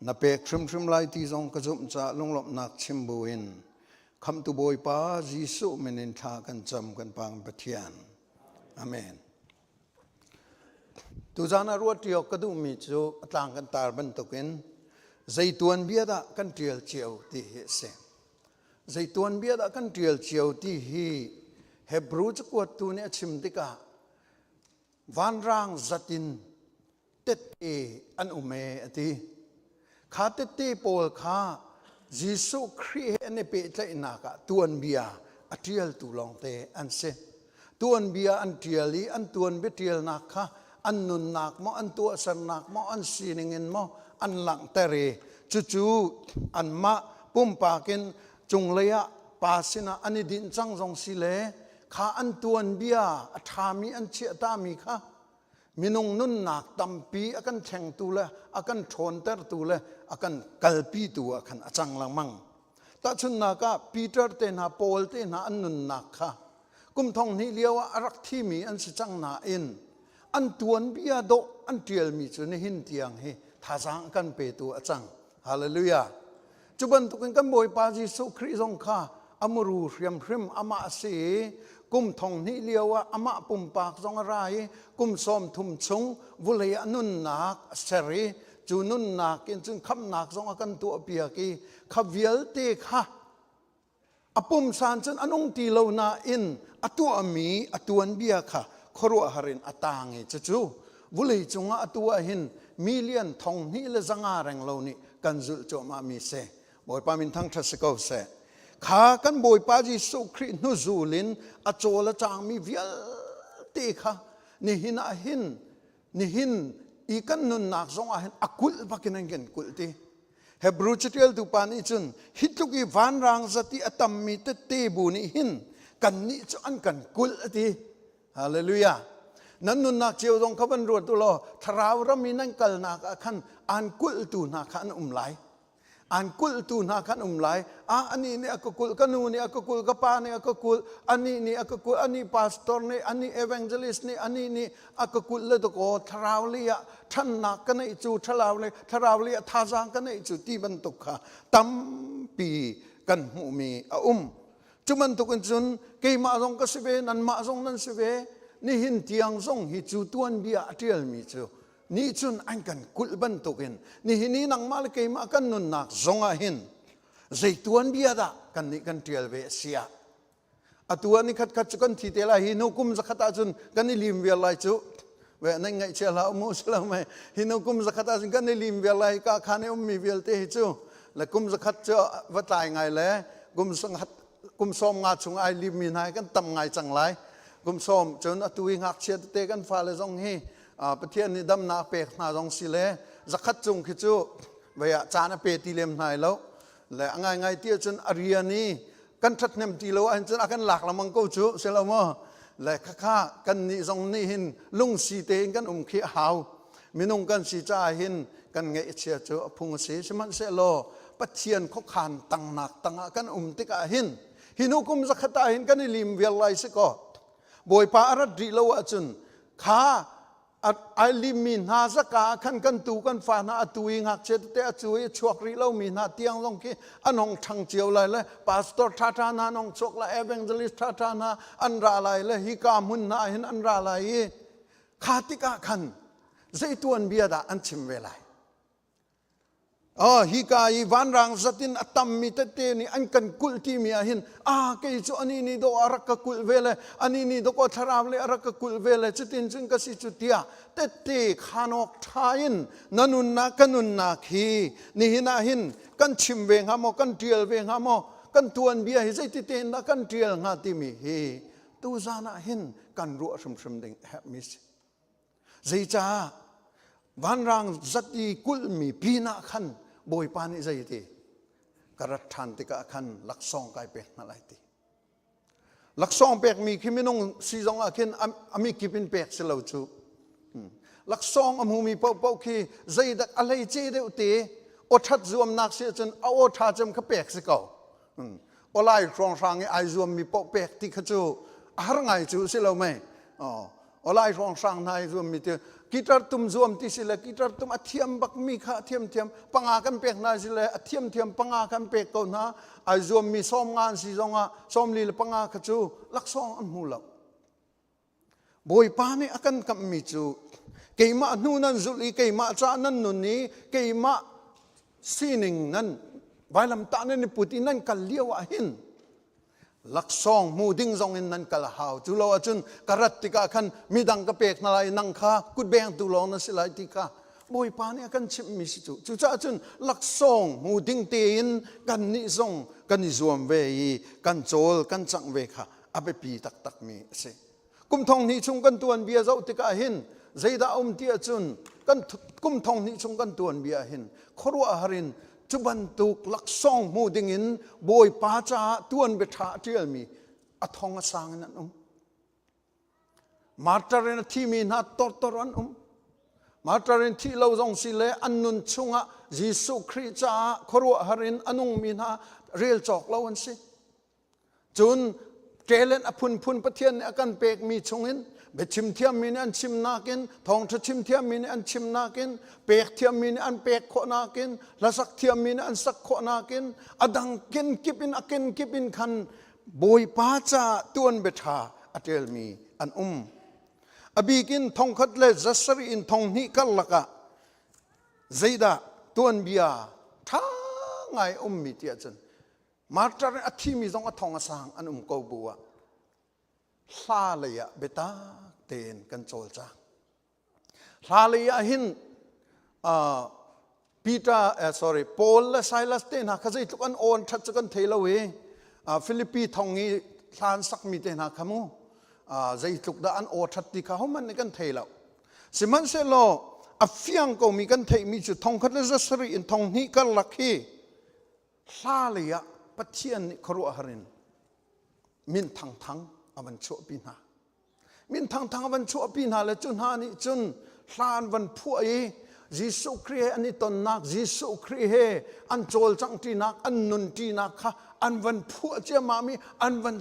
na pek hrimhrim lai ti zong ka zumh caah lunglawmhnak chim buin khamhtu Bawipa Jesuh min in thla kan cam kan Pa Pathian. Amen. Tuzaan ah ruahṭi awk ka duhmi cu a tlang kan tar bantukin zei tuanbia dah kan ṭial cio ti hi a si. Zei tuanbia dah kan ṭial cio ti hi Hebrew cakuattu nih a chim tikah vanrang zat in tette an um ee a ti. Kha tette pawl kha Jesuh Khrih he an i pehtlaihnak ah tuanbia a ṭialtu lawngte an si. Tuanbia an ṭial i an tuanbia ṭialnak kha an nunnak maw, an tuahsernak maw, an sining in maw an langhter i cucu anmah pumpak in cunglei ah pa sinah an i dinh cang zong si le kha an tuanbia a ṭhami an chiahtami kha minung nunnak tampi a kan thlengtu le a kan ṭhawntertu le a kan kalpitu ah khan a cang lengmang. Tahchunhnak ah Peter te hna Paul te hna an nunnak kha kum thong hnih lio ah a rak thimi an si cang nain an tuanbia dawh an ṭialmi cu nihin tiang hi thazaang a kan petu a cang. Hallelujah. Cu bantukin kan Bawipa Jesuh Khrih zong kha a muru hriamhrim amah a si i kum thong hnih lio ah amah pumpak zong a ra i kum sawm thum chung vulei a nunnak a ser i cu nunnak in cun khamhnak zong a kan tuahpiak i kha vialte kha A pumsan cun a nung ti lo nain a tuahmi a tuanbia kha khuaruahhar in a tang i cucu vulei cungah atu ah hin million thong hnih le zanga reng lo nih kan zulh cuahmahmi si. Bawipa min thangṭhat si ko seh. Kha kan Bawipa Jesuh Khrih hnuzul in a cawl a cangmi vialte kha nihin ah hin nihin i kan nunnak zong ah hin a kulh bakin an kan kulh ti. Hebrew catialtu pa nih cun hi tluk i vanrang zat i a tammi tette bu nih hin kannih cu an kan kulh a ti. Hallelujah. Nan nunnak cio zong kha van ruat u law thlarau ram i nan kalnak ah khan aan kulhtu hna kha an um lai. An kulhtu hna khan um lai. Ah anih nih a ka kulh, ka nu nih a ka kulh, ka pa nih a ka kulh, anih nih a ka kulh, anih pastor nih, anih evangelist nih, anih nih a ka kulh le dakaw thlarau lei ah ṭhannak ka neih cu thlarau lei thlarau lei ah thazaang ka neih cu ti bantuk kha tampi kan hmuhmi a um. Cu bantukin cun keimah zong ka si ve, nanmah zong nan si ve, nihin tiang zong hi cu tuanbia a ṭialmi cu nih cun an kan kulh bantukin nihin i nangmah le keimah kan nunnak zong ah hin zei tuanbia dah kan nih kan ṭial ve a si ah atu ah ni khat khat cu kan thi te lai hi nu kum zakhat ahcun kan i lim viar lai cu ve nan ngaihchia hlah mu silo mei hi nu kum zakhat ahcun kan i lim viar lai ka khan i ummi vialte hi cu le kum zakhat cu va tlai ngai le kum sanghat kum sawm nga chung ai limmi hna hi kan tam ngai cang lai kum sawm cun atu i ngakchia tete kan fale zong hi Pathian nih damnak pek hna zong si le zakhat cung khi cu vei ah caan a pe ti lem hna lo le a ngaingai ti ahcun a rian i kan ṭhathnem ti lo ahhin cun a kan lak lengmang ko cu si lo maw le khakha kan nih zong nih hin lungsi tein kan um khi a hau minung kan si caah hin. Kan ngeih chia cu a phung a si. Sihmanhsehlaw Pathian khuakhan tangnak tangah kan um tikah hin hi hnu kum zakhat ah hin kan i lim vial lai si kaw Bawipa a rat rih lo ahcun kha ai limmi hna zaka ah khan kan tu kan fa hna atu i ngakchia tete a cu i chuak rih lomi hna tiang zong khi an hong ṭhang cio lai le pastor ṭhaṭha hna an hong chuak lai evangelist ṭhaṭha hna an ra lai le hika hmun hna hin an ra lai i kha tikah khan zei tuanbia dah an chim ve lai Oh, hika i vanrang zat in a tammi tete nih an kan kulh timi ah hin ah kei cu ani nih dawh a rak ka kulh ve le ani nih dawkaw thlarau le a rak ka kulh ve le cutin cun ka si cu tiah tette khanawk ṭha in na nunnak ka nunnak hi nihin ah hin kan chim ve hnga maw kan ṭial ve hnga maw kan tuanbia hi zeiti tein dah kan ṭial hnga timi hi tuzan ah hin kan ruah hrimhrim ding herhmi si. Zeicah vanrang zat i kulhmi pinah khan Bawipa nih zei ti ka rat ṭhan tikah khan laksawng kai pek hna lai ti. Laksawng pekmi khi minung si zong ah khin a mikip in pek si lo cu. Laksawng a hmumi paohpaoh khi zeidak a hleice deuh te aw ṭhat zuamnak si ahcun a aw ṭha cem kha pek si ko. Awlai hrawnghrang i ai zuammi paoh pek ti kha cu a har ngai cu si lo mei. Awlai hrawnghrang hna i zuammi ti guitar tum zuam ti si le guitar tum a thiam bakmi kha a thiam thiam panga kan pek hna si le a thiam thiam panga kan pek ko hna ai zuammi 50 an si zongah 45 kha cu laksawng an hmu lo. Bawipa nih a kan kamhmi cu keimah hnu nan zulh i keimah caah nan nun i keimah sining nan vailamtah nan i put i nan kal lio ah hin laksawng hmu ding zong in nan kal a hau. Cu lo ahcun ka rat tikah khan midang ka pek hna lai nang kha kutbengtu lawng na si lai ti kha Bawipa nih a kan chimhmi si cu. Cucaah cun laksawng hmu ding tein kannih zong kan i zuam ve i kan cawl kan cangh ve kha a biapi taktakmi a si. Kum thong hnih chung kan tuanbia zoh tikah hin zeidah a um ti ahcun kan kum thong hnih chung kan tuanbia hin khuaruahhar in cu bantuk laksawng hmu dingin Bawipa caah tuanbia ṭha a ṭialmi a thong a sang in an um. Martyr in a thimi hna tortor an um. Martyr in thih lo zong si le an nun chungah Jesuh Khrih caah khuaruahhar in a nungmi hna rel cawk lo an si. Cun talent a phunphun Pathian nih a kan pekmi chungin biachim thiammi nih an chimnak in thawngṭha chim thiammi nih an chimnak in pek thiammi nih an pek khawhnak in hlasak thiammi nih an sak khawhnak in a dang kenkip in a kenkip in khan Bawipa caah tuan biaṭha a ṭialmi an um. A bik in thongkhat le zasarih in thonghnih karlak ah zeidah tuanbia ṭha ngai ummi ti ahcun Martyr a thimi zong a thong a sang an um ko bu ah hla lei ah biatak tein kan cawlcang. Hla lei ah hin uh, Peter eh, sorry Paul le Silas te hna kha zeitluk an awn that cu kan thei lo i uh, Philippi thong i hlan sakmi te hna kha mu uh, zeitluk dah an aw that ti kha homan nih kan thei lo. Sihmanhsehlaw a fiang komi kan theihmi cu thongkhat le 700 in thonghnih karlak hi hla lei ah Pathian nih khuaruahhar in min thangthang a van chuahpi hna. Min thangthang a van chuahpi hna le cu hna nih cun hla an van phuah i Jesuh Khrih he an i tonnak, Jesuh Khrih he an cawlcanghṭinak, an nunṭinak kha an van phuah ciammam i an van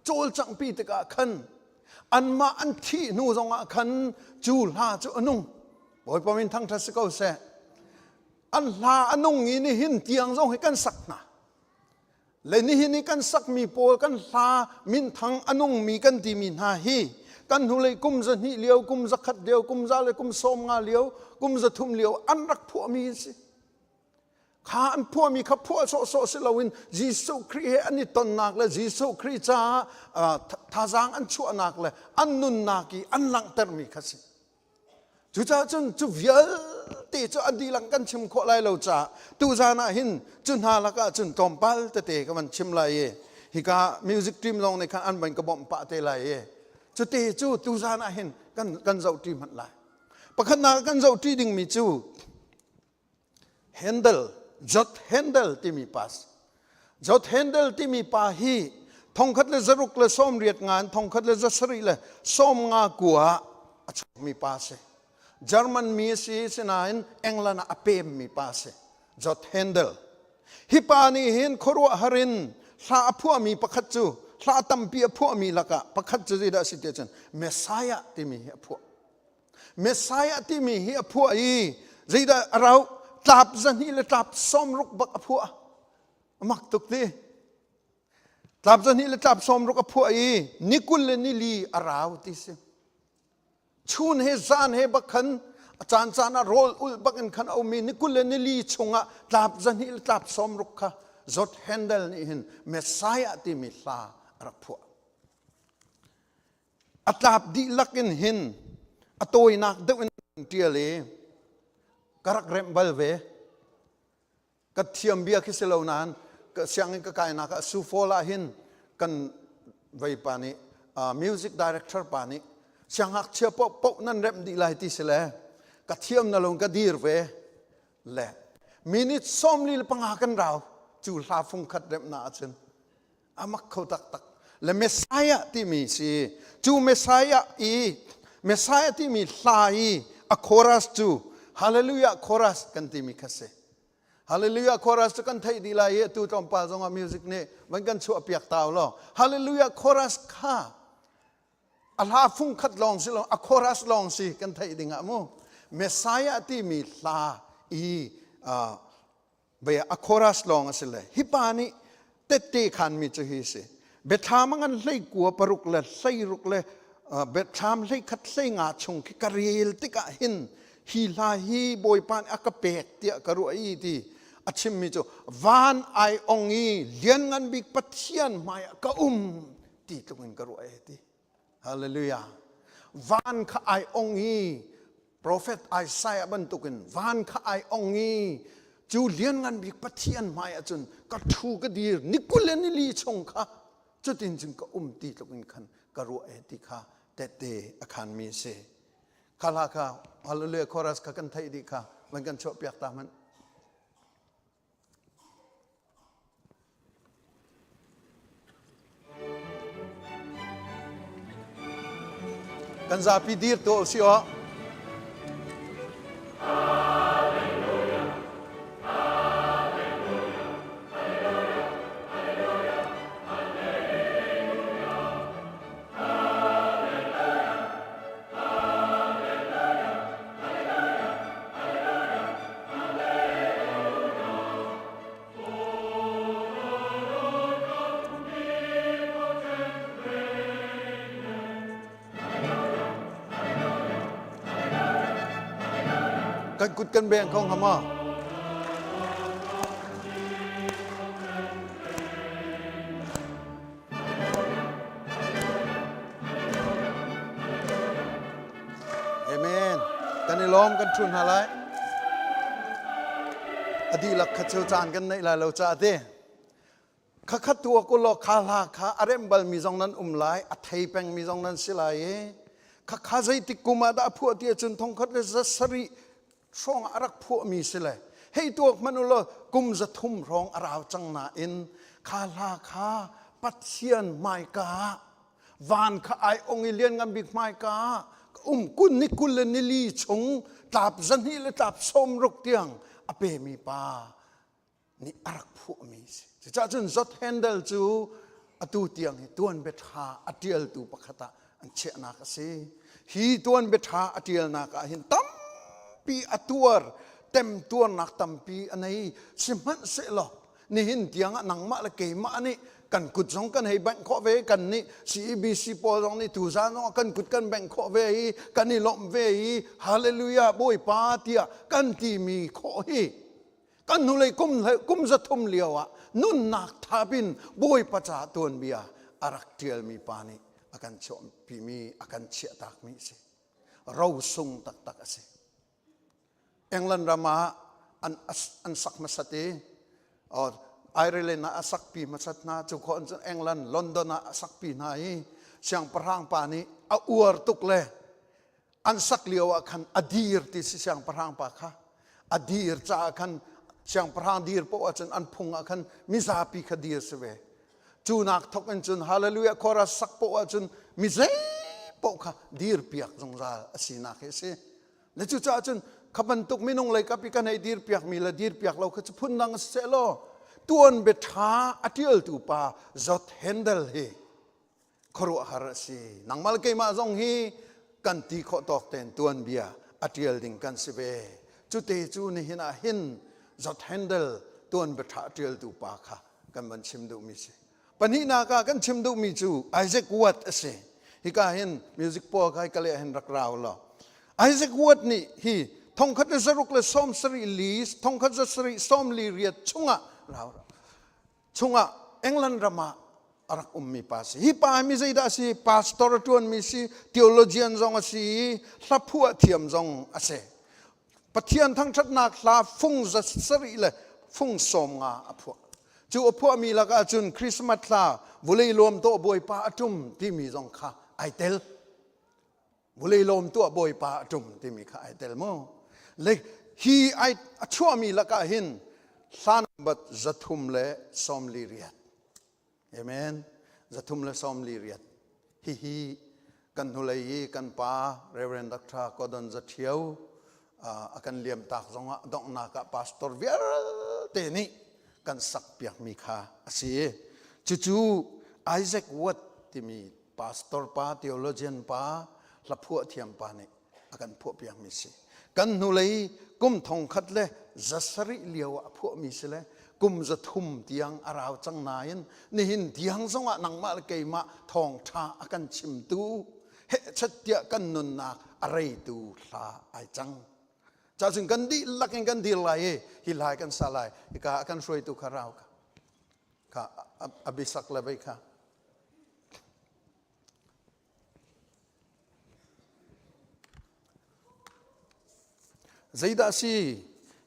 cawlcanghpi tikah khan anmah an thih hnu zongah khan cu hla cu a nung. Bawipa min thangṭhat si ko seh. An hla a nung i nihin tiang zong hi kan sak hna. Le nihin i kan sakmi pawl kan hla minthang a nungmi kan timi hna hi kan hnulei kum 200 lio, kum 100 lio, kum za le kum 50 lio, kum 300 lio an rak phuahmi an si. Kha an phuahmi kha phuah sawhsawh si loin Jesuh Khrih he an i tonnak le Jesuh Khrih caah thazaang an chuahnak le an nunnak i an langhtermi kha si. Cucaah cun cu vialte cu a dihlak kan chim khawh lai lo caah tuzan ah hin cu hna lakah cun tlawmpal tete ka van chim lai i hika music team zong nih khan an van ka bawmh pah te lai i cute cu tuzan ah hin kan kan zohṭi hmanh lai. Pakhatnak kan zohṭi dingmi cu Handel, Jot Handel timi pa Jot Handel timi pa hi 1689 in 1679 ah a chuakmi pa a si. German mi a si sinain England ah a pemmi pa a si. George Handel. Hi pa nih hin khuaruahhar in hla a phuahmi pakhat cu hla tampi a phuahmi lakah pakhat cu zeidah a si ti ahcun Messiah timi hi a phuah. Messiah timi hi a phuah i zeidah a rauh tlap zahnih le tlap sawmruk bak a phuah. A mak tuk ti. Tlap zahnih le tlap sawmruk a phuah i ni 20 le ni li a rau ti si. Chun he zan he bak khan a caan caan ah rawl ulh bak in khan a um i ni 20 le ni li chungah tlap zahnih le tlap sawmruk kha Zot Handel nih hin Messiah timi hla a rak phuah. A tlap dihlak in hin a tawinak deuh in ṭial i ka rak remh bal ve. Ka thiam bia khi si lo nain sianginn ka kainak ah Sufol ah hin kan vei pa nih music director pa nih siangngakchia paoh nan remh dih lai ti si le ka thiam na lung ka dir ve le minute 45 kan rau cu hla fung khat remh na ahcun a mak kho taktak le Messiah timi si cu Messiah i Messiah timi hla i a chorus cu Hallelujah chorus kan timi kha si Hallelujah chorus cu kan theih dih lai i atu tlawmpal zongah music nih van kan chuah piak ta law Hallelujah chorus kha a hla fung khat lawng si lo a chorus lawng si kan theih ding ah mu Messiah timi hla i Bia a chorus lawng a si le hi pa nih tette khanmi cu hi si. Biathlam a ngan 19 paruk le 16 le biathlam 21 hleinga chung khi ka rel tikah hin hi hla hi Bawipa nih a ka pek tiah ka ruah i ti a chimmi cu van ai ong i lianngan bik Pathian hmaiah ka um ti tluk in ka ruah e ti. Hallelujah. Van kha ai ong i Prophet Isaiah bantukin van kha ai ong i cu lianngan bik Pathian hmai ahcun ka ṭhu ka dir ni 20 le ni li chung kha cutin cun ka um ti tluk in khan ka ruah e ti kha tette a khanmi a si. Kha hla kha Hallelujah chorus kha kan theih dih kha van kan chuah piak ta hmanh. Kan zapi dir tuah usih aw. Kan kut kan beng ko hnga maw? Amen. Kan i lawm kan ṭhu hna lai. A dihlak kha cu caan kan neih lai lo caah ti. Khakhat tu ku law kha hla kha a rem bal mi zong nan um lai, a thei peng mi zong nan si lai i khakha zeitik kum ah dah a phuah ti ahcun thongkhat le 700 hrawng ah a rak phuahmi si le hei tuak hmanh u law kum 300 hrawng a rau cang nain kha hla kha Pathian hmaika ah van kha ai ong i lianngan bik hmaika ah um kun ni 20 le ni li chung tlap 200 le tlap 60 tiang a pemi pa nih a rak phuahmi a si. Cucaah cun Zot Handel cu atu tiang hi tuanbia ṭha a ṭialtu pakhat ah an chiahnak a si. Hi tuanbia ṭha a ṭialnak ah hin tampi a tuar, temtuarnak tampi a nei. Sihmanhsehlaw nihin tiang ah nangmah le keimah nih kan kut zong kan hei bengh khawh ve kan nih CEBC pawl zong nih tuzaan zong ah kan kut kan bengh khawh ve i kan i lawmh ve i hallelujah Bawipa tiah kan timi khawh hi Kan hnulei kum, kum 300 lio ah nunnak thap in Bawipa ca tuanbia a rak ṭialmi pa nih a kan chuahpimi, a kan chiahtakmi a si. Rosung taktak a si. England ram ah an, an sak hmasat i Ireland ah a sakpi hmasat hna cu khawh cun England London ah a sakpi hna i siangpahrang pa nih a uar tuk le an sak lio ah khan a dir ti si siangpahrang pa kha a dir caah khan siangpahrang dir poah ahcun an phung ah khan mizapi kha dir si ve cu nak thok in cun hallelujah chorus sak poah ahcun mi zei poah kha dir piak zungzal a sinak hi a si. Na cucaah cun kha bantuk minung lei kap i kan hei dir piakmi le dir piak lo kha cu phundang si seh law tuan bia ṭha a ṭialtu pa Zot Handel hi khuaruahhar a si. Nangmah le keimah zong hi kan ti khawh tawk tein tuanbia a ṭial ding kan si ve. Cute cu nihin ah hin Zot Handel tuanbia ṭha a ṭialtu pa kha kan van chim duhmi si. Pahnihnak ah kan chim duhmi cu Isaac Watt a si. Hika hin music pawl kha ka leh hin rak rau law. Isaac Watt nih hi thongkhat le zaruk le sawm sarih li thongkhat za sarih sawm li riat chungah rau chungah England ram ah a rak ummi pa si. Hi pa hi mi zeidah a si? Pastor a ṭuanmi si, theologian zong a si i hlaphuah thiam zong a si. Pathian thangṭhatnak hla fung za sarih le fung sawm nga a phuah. Cu a phuahmi lakah cun Christmas hla vulei lawm tuah Bawipa a ṭum timi zong kha ai tel. Vulei lawm tuah Bawipa a ṭum timi kha ai tel mu. Le hi ai a chuahmi lakah hin hla bat 300 le 48. Amen. 348. Hihi kan hnulei i kan pa Reverend Dr. Gordon Zathio a kan liam tak zongah donghnak ah pastor vialte nih kan sak piakmi kha a si. Cucu Isaac Watt timi pastor pa, theologian pa, hlaphuah thiam pa nih a kan phuahpiakmi si. Kan hnulei kum thong khat le 700 lio ah a phuahmi si le kum 300 tiang a rau cang nain nihin tiang zongah nangmah le keimah thawngṭha a kan chimtu hehchet tiah kan nunnak a reitu hla ai cang. Cacun kan dihlak in kan dir lai i hi lai kan sa lai hika a kan hruaitu kha rau kha kha a bisak le vei kha Zeidah si?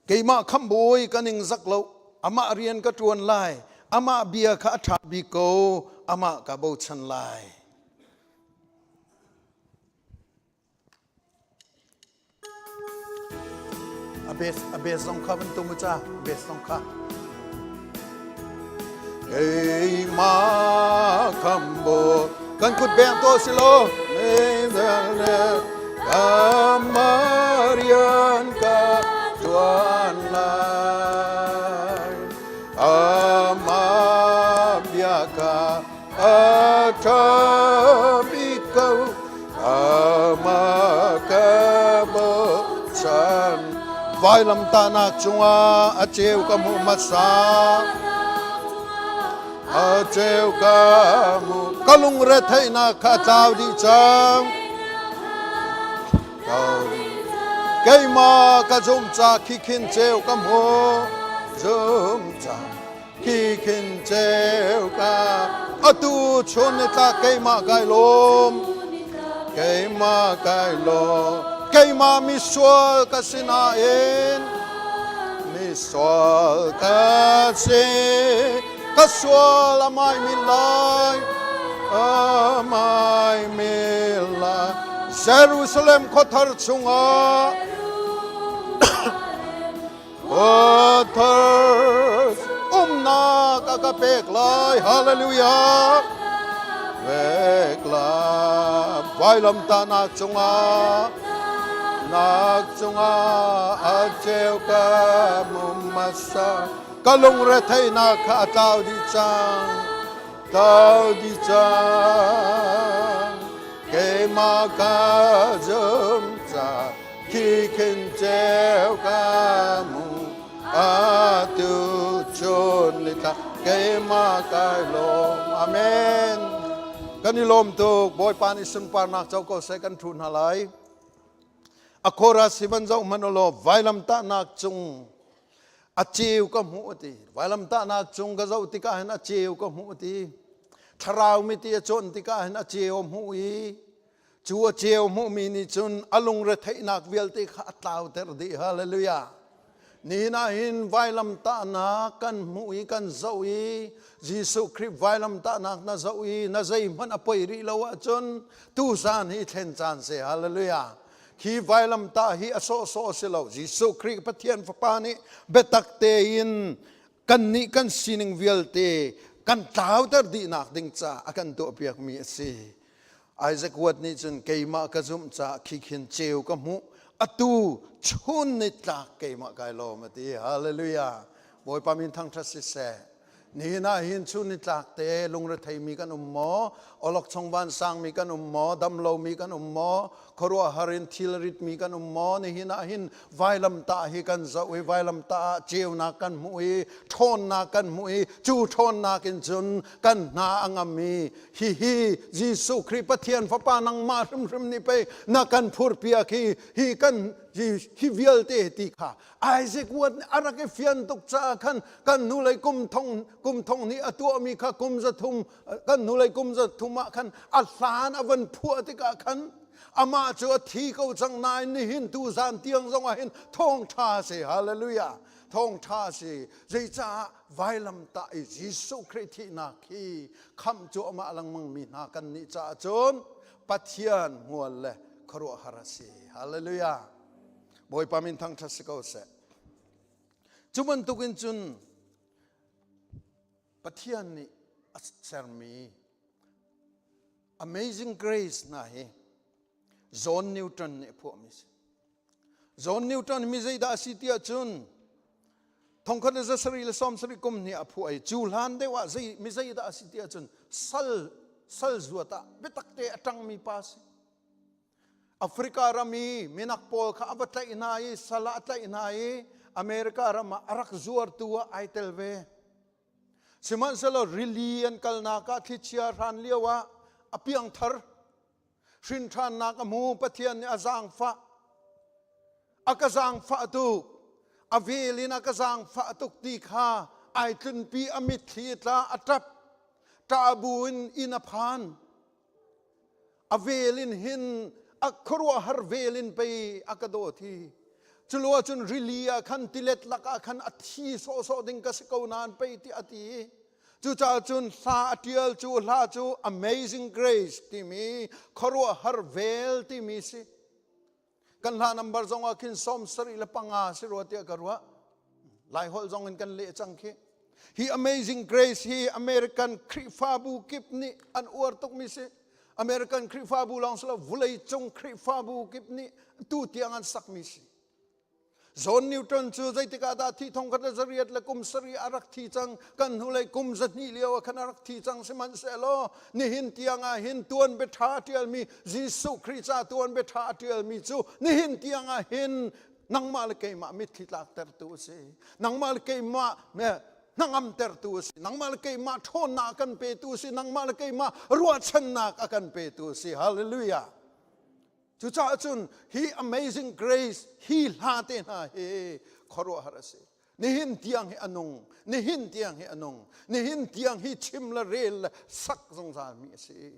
Keimah khamhbawi ka ning zak lo. Amah rian ka ṭuan lai. Amah bia kha a ṭha bik ko. Amah ka bochan lai. A bes a bes zong kha van tum u ca bes zong kha. Keimah khambo kan kut beng to si lo Kamarian ka tuan lai Ama bia ka a ṭha bik ko Amah ka bochan vailamtahnak cungah a ceu ka hmuh hmasa a ceu ka hmuh ka lungretheihnak kha a tlau dih cang keimah ka zumh ca khi khin ceu ka hmuh zum ca Khi khin ceu ka atu chun ni tlak keimah kai lawm keimah kai lawm keimah misual ka si nain misual ka si ka sual amai mi lai amai mi lai Jerusalem khuathar chungah Others umnak a ka pek lai hallelujah pek lai vailamtahnak cungah nak cungah a ceu ka mumasa ka lungretheihnak kha a tlau dih cang tlau dih cang keimah ka zum ca Khi khin ceu ka mu atu chun ni thla keimah kai lawm amen kan i lawm tuk bawipa nih sunparnak co ko seh kan thu hna lai a khora sivan zoh hmanh law vailamtahnak cung a ceu ka hmuh ti vailamtahnak cung ka zoh tikah hin a ceu ka hmuh ti thlarau miti a cawn tikah hin a ceu a hmuh i Cu a ceu hmuhmi nih cun a lungretheihnak vialte kha a tlauter dih. Hallelujah. Nihin ah hin vailamtahnak kan hmuh i kan zoh i Jesuh Khrih vailamtahnak na zoh i na zeihmanh a poi rih lo ahcun tuzaan hi thlen caan si. Hallelujah. Hi vailamtah hi a sawhsawh a si lo. Jesuh Khrih Pathian Fapa nih biatak tein kannih kan sining vialte kan tlauter dihnak ding ca a kan tuahpiakmi a si. Isaac Watt nih cun keimah ka zumh caah khi khin ceu ka hmuh. Atu chun ni tlak keimah kai lawm a ti. Hallelujah. Bawipa min thangṭhat siseh. Nihin ah hin chun ni tlak te lungretheimi kan um maw? Awlokchong vansangmi kan um maw? Damlomi kan um maw? Khuaruahhar in thil ritmi kan um maw? Nihin ah hin vailamtah hi kan zoh i vailamtah ah ceunak kan hmuh i ṭhawnnak kan hmuh i cu ṭhawnnak in cun kan hna a ngam i hihi Jesuh Khrih Pathian Fapa nangmah hrimhrim nih pei na kan phurpiak hi hi kan hi vialte ti kha Isaac Watt nih a rak i fian tuk caah khan kan hnulei kum thong kum thong hnih a tuahmi kha kum 300 kan hnulei kum 300 ah khan a hlan a van phuah tikah khan amah cu a thi ko cang nain nihin tu zan tiang zong ah hin thawngṭha si hallelujah thawngṭha si zeicah vailamtah i Jesuh Khrih thihnak hi khamh cu amah lengmang mi hna kan nih caah cun Pathian hmual le khuaruahhar a si. Hallelujah. Bawipa min thangṭhat si ko seh. Cu bantukin cun Pathian nih a sermi Amazing Grace hna hi John Newton nih a phuahmi a si. John Newton mi zeidah a si ti ahcun thongkhat le 770 kum hnih a phuah i cu hlan deuh ah zei mi zeidah a si ti ahcun sal sal zuat ah biatak te a ṭangmi pa a si. Africa ram i minak pawl kha a va tlaih hna i sal ah a tlaih hna i America ram ah a rak zuartu ah ai tel ve. Sihmanhsehlaw rili an kalnak ah thlichia hran lio ah a piangthar Hrinṭhannak a hmu Pathian nih a zaangfah. A ka zaangfah tuk. A vel in a ka zaangfah tuk ti kha ai tlunpi a mitthli tla a ṭap. Ṭah bu in inn a phan. A vel in hin a khuaruahhar vel in pei a ka dawt hi. Culo ahcun rili ah khan tilet lakah khan a thi sawhsawh ding ka si ko nain pei ti a ti. Cucaah cun hla a ṭial cu hla cu Amazing Grace timi khuaruahhar vel timi si. Kan hla number zong ah khin 75 si rua tiah ka ruah. Laiholh zong in kan leh cang khi. Hi Amazing Grace hi American Khrihfabu kip nih an uar tukmi si. American Khrihfabu lawng si lo vawleicung Khrihfabu kip nih tu tiang an sakmi si. John Newton cu zeitik ah dah thi thong khat le zariat le kum sarih a rak thi cang kan hnulei kum zahnih lio ah khan a rak thi cang sihmanhsehlaw nihin tiang ah hin tuan bia ṭha a ṭialmi Jesuh Khrih ca tuan bia ṭha a ṭialmi cu nihin tiang ah hin nangmah le keimah mitthli tlaktertu a si nangmah le keimah hnangamtertu a si nangmah le keimah ṭhawnnak a kan petu a si nangmah le keimah ruahchannak a kan petu a si hallelujah Cucaah cun hi amazing grace hi hla te hna hi khuaruahhar a si. Nihin tiang hi a nung, nihin tiang hi a nung, nihin tiang hi chim le rel le sak zungzal mi a si.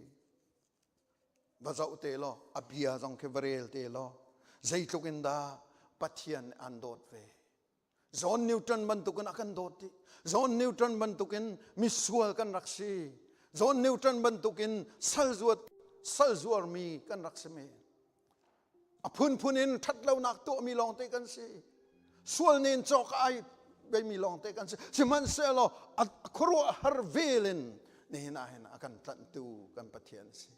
Va zoh te law, a bia zong khi va rel te law, zeitluk in dah Pathian an dawt ve. John Newton bantukin a kan dawt dih. John Newton bantukin misual kan rak si. John Newton bantukin sal zuat sal zuarmi kan rak si men. A phunphun in ṭhatlonak tuahmi lawngte kan si. Sual nen cawk ai beimi lawngte kan si. Sihmanhsehlaw a khuaruahhar vel in nihin ah hin a kan tlanhtu kan Pathian si.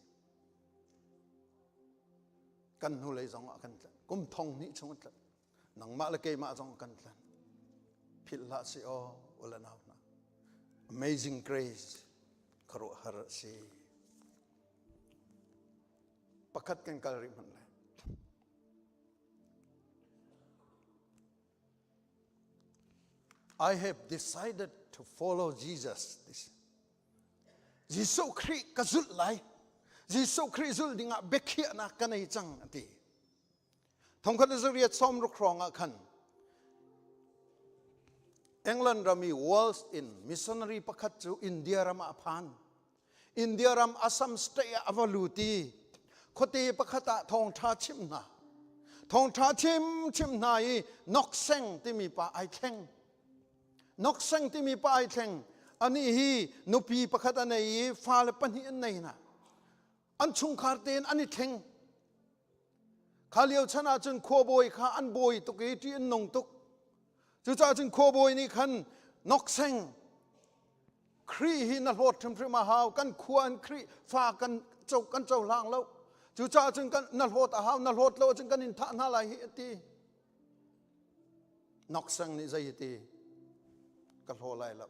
Kan hnulei zong ah kan tlanh. Kum thong hnih chung a tlanh. Nangmah le keimah zong kan tlan. Philh hlah si aw, ule nau hna. Amazing grace khuaruahhar a si. Pakhat kan kal rih hmanh lai. I have decided to follow Jesus. This. Jesuh Khrih ka zulh lai. Jesuh Khrih zulh dingah biakhiahnak ka nei cang a ti. Thongkhat le zariat 60 hrawng ah khan England ram i Wales in missionary pakhat cu India ram ah a phan. India ram Assam state ah a va lut i khuate pakhat ah thawngṭha chim hna. Thawngṭha chim chim hna i Nokseng timi pa ai thleng. Nokseng timi pa ai thleng. Anih hi nupi pakhat a nei i fale pahnih an nei hna. An chungkhar tein an i thleng. Kha lio chan ahcun khuabawi kha an bawi tuk i ṭih an nung tuk. Cucaah cun khuabawi nih khan nokseng Khrih hi na hlawt hrimhrim a hau kan khua in Khrih fa kan co kan cohlang lo. Cucaah cun kan na hlawt a hau, na hlawt lo ahcun kan in thah hna lai hi a ti. Nokseng nih zei a ti? Ka hlaw lai lo.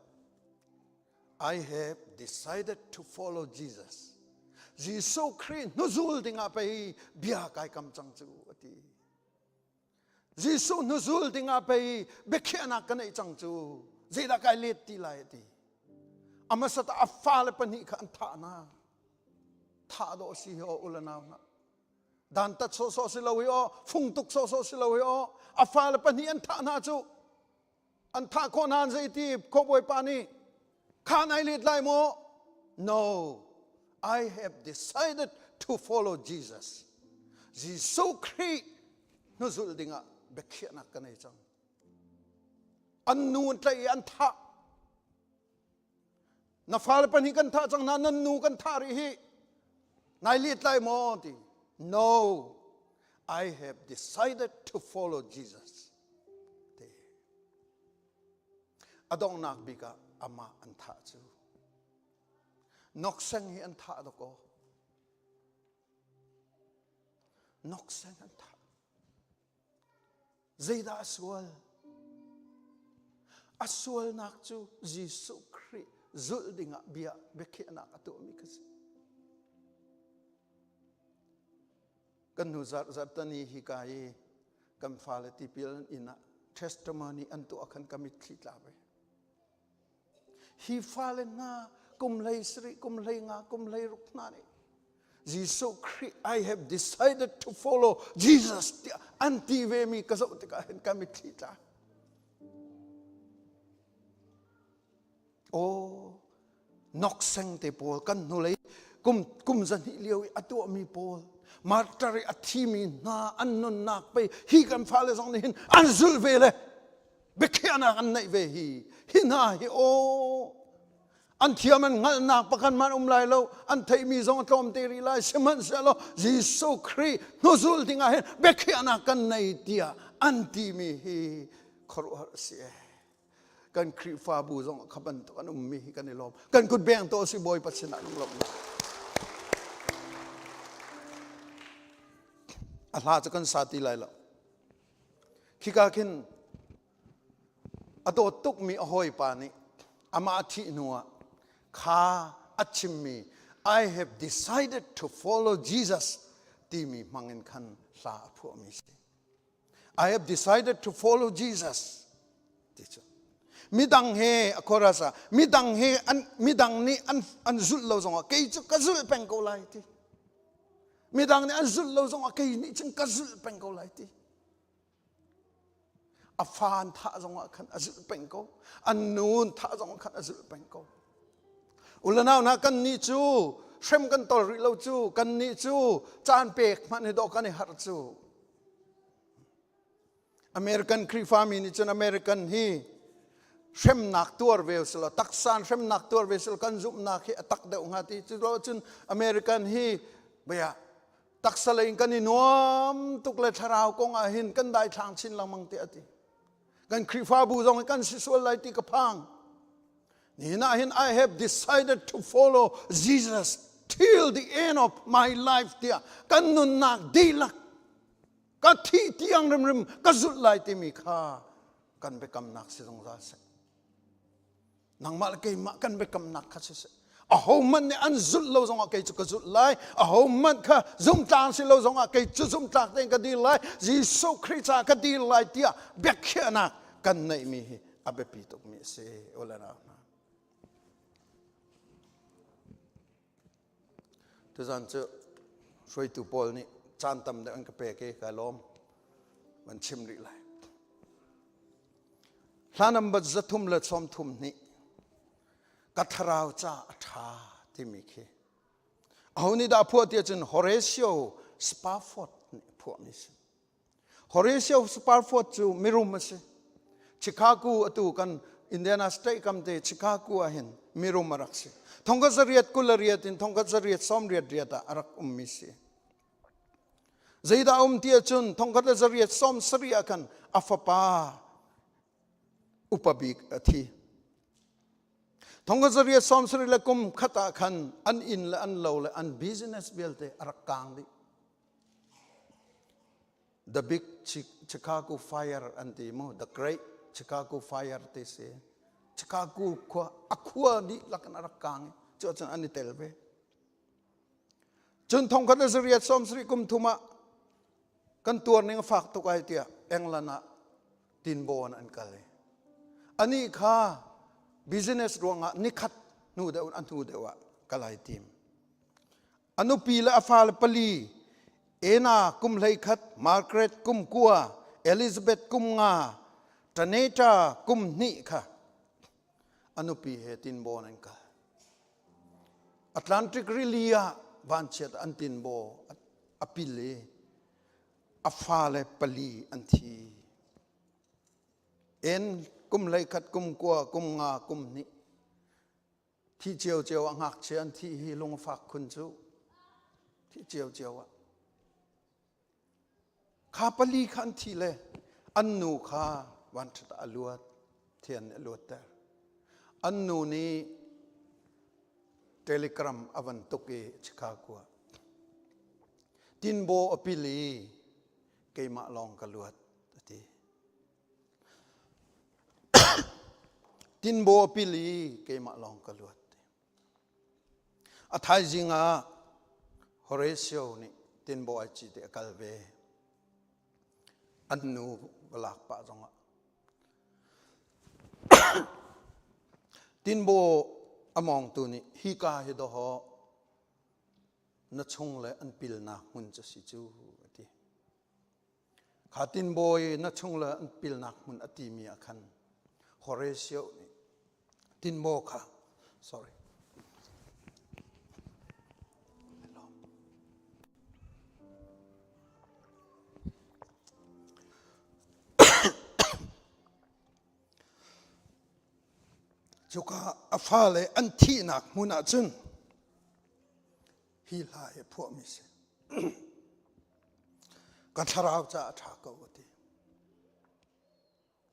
I have decided to follow Jesus. Jesuh Khrih hnuzul dingah pei bia kai kam cang cu a ti. Jesuh hnuzul dingah pei biakhiahnak ka neih cang cu. Zeidah kai let ti lai a ti. A hmasat ah a fale pahnih kha an thah hna. Thah dawh si hi aw u le nau hna. Dantat sawhsawh si lo hi aw, fung tuk sawhsawh si lo hi aw. A fale pahnih an thah hna cu. An thah khawh hna an zei ti khuabawipa nih kha nai let lai maw? No, I have decided to follow Jesus. Jesuh Khrih hnuzulh dingah biakhiahnak ka nei cang. An nu an tlaih i an thah. Na fale pahnih kan thah cang hna, nan nu kan thah rih hi. Nai let lai maw ti? No, I have decided to follow Jesus. Ti. A donghnak bik ah amah an thah cu. Nokseng hi an thah dawkaw. Nokseng an thah. Zeidah a sual? A sualnak cu Jesuh Khrih zulh dingah bia biakhiahnak a tuahmi kha si. Kan hnu zarh zarhtani hi ka i kan fale tipil an inn ah testimony an tuah khan ka mitthli tla ve. Hi fale hna kum hlei sarih, kum hlei nga, kum hlei ruk hna nih Jesuh Khrih I have decided to follow Jesus tiah an ti ve mi ka zoh tikah hin ka mitthli tla. Aw nokseng te pawl kan hnulei kum kum zahnih lio i a tuahmi pawl martyr i a thimi hna an nunnak pei hi kan fale zong nih hin an zulh ve le biakhiahnak an neih ve hi hi hna hi aw an thiam an hngalhnak pakhat hmanh um lai lo an theihmi zong a tlawm te rih lai sihmanhsehlaw Jesuh Khrih hnuzul dingah hin biakhiahnak kan nei tiah an timi hi khuaruahhar a si ee kan Khrihfabu zong kha bantuk an ummi hi kan i lawm kan kut beng to si Bawipa sinah lunglawmhnak a hla cu kan sa ti lai lo Khika khin a dawt tukmi a hawipa nih amah a thih hnuah kha a chimmi I have decided to follow Jesus timi hmangin khan hla a phuahmi si. I have decided to follow Jesus ti cu. Midang he a chorus ah midang he an midang nih an an zulh lo zongah kei cu ka zulh peng ko lai ti. Midang nih an zulh lo zongah kei nih cun ka zulh peng ko lai ti. A fa an thah zongah khan a zulh peng ko. An nu an thah zongah khan a zulh peng ko. Ulanau hna kan nih cu hrem kan tol rih lo cu kan nih cu caan pek hmanh hi dawh kan i harh cu. American Khrihfami nih cun American hi hremnak tuar ve selaw taksan hremnak tuar ve selaw kan zumhnak hi a tak deuh hnga ti cu lo cun American hi bia taksa lei in kan i nuam tuk le thlarau kong ah hin kan daithlang chin lengmang ti a ti kan Khrihfabu zong hi kan si sual lai ti ka phang nihin ah hin I have decided to follow Jesus till the end of my life tiah kan nunnak dihlak ka thih tiang rimrim ka zulh lai timi kha kan biakamnak si zungzal seh nangmah le keimah kan biakamnak kha si seh ahohmanh nih an zulh lo zongah kei cu ka zulh lai ahohmanh kha zumtlang si lo zongah kei cu zumtlak tein ka dir lai Jesuh Khrih caah ka dir lai tiah biakhiahnak kan neihmi hi a biapi tukmi a si u le nau hna Tuzan cu hruaitu pawl nih caan tam deuh an ka pek i kai lawm. Van chim rih lai. Hla number 332 ka thlarau ca a ṭha timi khi aho nih dah phuah ti ahcun Horatio Spafford nih phuahmi si. Horatio Spafford cu mirum a si. Chicago atu kan Indiana State kam te Chicago ah hin mirum a rak si. Thongkhat zariat kul a riat in thongkhat zariat sawm riat riat ah a rak ummi si. Zeidah um ti ahcun thongkhat le zariat sawm sarih ah khan a fapa upa bik a thi. Thongkhat zariat sawm sarih le kum khat ah khan an inn le an lo le an business vialte a rak kang dih. The Big Chicago Fire an ti mu, The Great Chicago Fire ti si. Chicago khua a khua dih lakin a rak kang i cu ahcun an i tel ve. Cun thongkhat le zariat sawmsarih kum thum ah kan tuar ning a fak tuk ai tiah England ah tinbawn an kal i anih kha business ruangah nikhat hnu deuh a hnu deuh ah kal ai tim. A nupi le a fale pali Ena kum 11, Margaret kum kua, Elizabeth kum nga, Taneta kum hnih kha a nupi he tinbawn an kal. Atlantic Rili ah vanchiat an tinbaw a pil i a fale pali an thi. En kum 11, kum kua, kum nga, kum hnih. Thi ciocio ah ngakchia an thih hi lung a fak khun cu. Thi ciocio ah. Kha pali kha an thi le an nu kha vanṭhat ah a luat. Thian nih a luatter. An nu nih telegram a van tuk i Chicago ah. Tinbaw a pil i keimah lawng ka luat a ti. Tinbaw a pil i keimah lawng ka luat. A thaizing ah Horatio nih tinbaw ai ci te a kal ve. An nu va lak pah zongah. Tinbaw a mawngtu nih hika hi dawhawh na chung le an pilnak hmun cu si cu a ti. Kha tinbawi na chung le an pilnak hmun a timi ah khan Horatio nih tinbaw kha sorry Cuka a fale an thihnak hmun ah cun hi hla hi phuahmi si. Ka thlarau ca a ṭha ko a ti.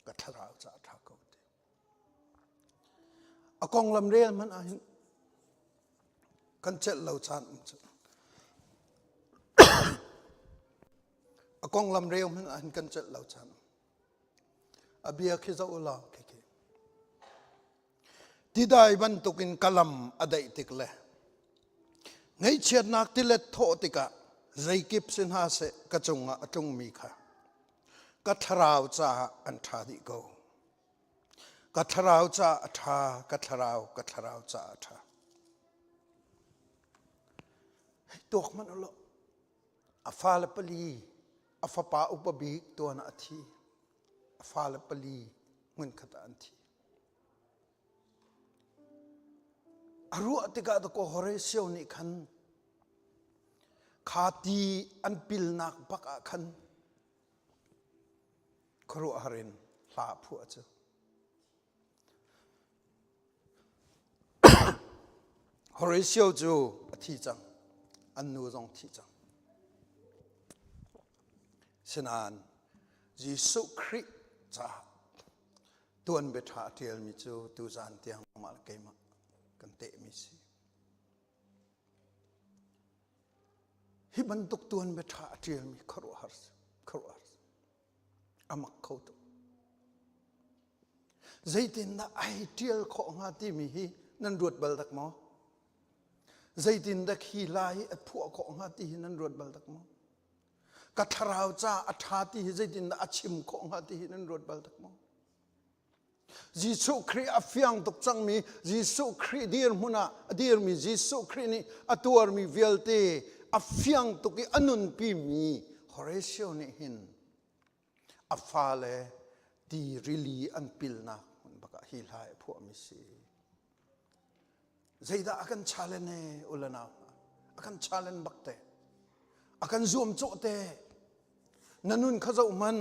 Ka thlarau ca a ṭha ko a ti. A konglam rel hmanh ah hin kan celh lo caan um cu. A konglam rel hmanh ah hin kan celh lo caan um. A bia khi zoh u law khi khi. Tidai bantukin ka lam a daih tik le ngaihchiatnak tilet thawh tikah zeikip si hna seh ka cungah a tlungmi kha ka thlarau caah an ṭha dih ko. Ka thlarau caah a ṭha, ka thlarau, ka thlarau caah a ṭha. Hei tuak hmanh u law, a fale pali, a fapa upa bik tuan ah a thi. A fale pali hmunkhat ah an thi. A ruah tikah dakaw Horatio nih khan kha ti an pilnak bak ah khan khuaruahhar in hla a phuah cu. Horatio cu a thi cang. An nu zong thi cang. Sinain Jesuh Khrih caah tuanbia ṭha a ṭialmi cu tuzaan tiang nangmah le keimah kan tehmi si. Hi bantuk tuanbia ṭha a ṭialmi khuaruahhar si, khuaruahhar si. A mak kho tuk. Zeitindah ai ṭial khawh hnga timi hi nan ruat bal dak maw? Zeitindah hi hla hi a phuah khawh hnga ti hi nan ruat bal dak maw? Ka thlarau ca a ṭha ti hi zeitindah a chim khawh hnga ti hi nan ruat bal tak maw? Jesuh Khrih a fiang tuk cangmi Jesuh Khrih dirhmun ah a dirmi Jesuh Khrih nih a tuarmi vialte a fiang tuk i a nunpimi Horatio nih hin a fale ti rili an pilnak hmun bak ah hi hla a phuahmi si. Zeidah a kan challenge e ulanau a kan challenge bak te a kan zuam cawh te na nun kha zoh hmanh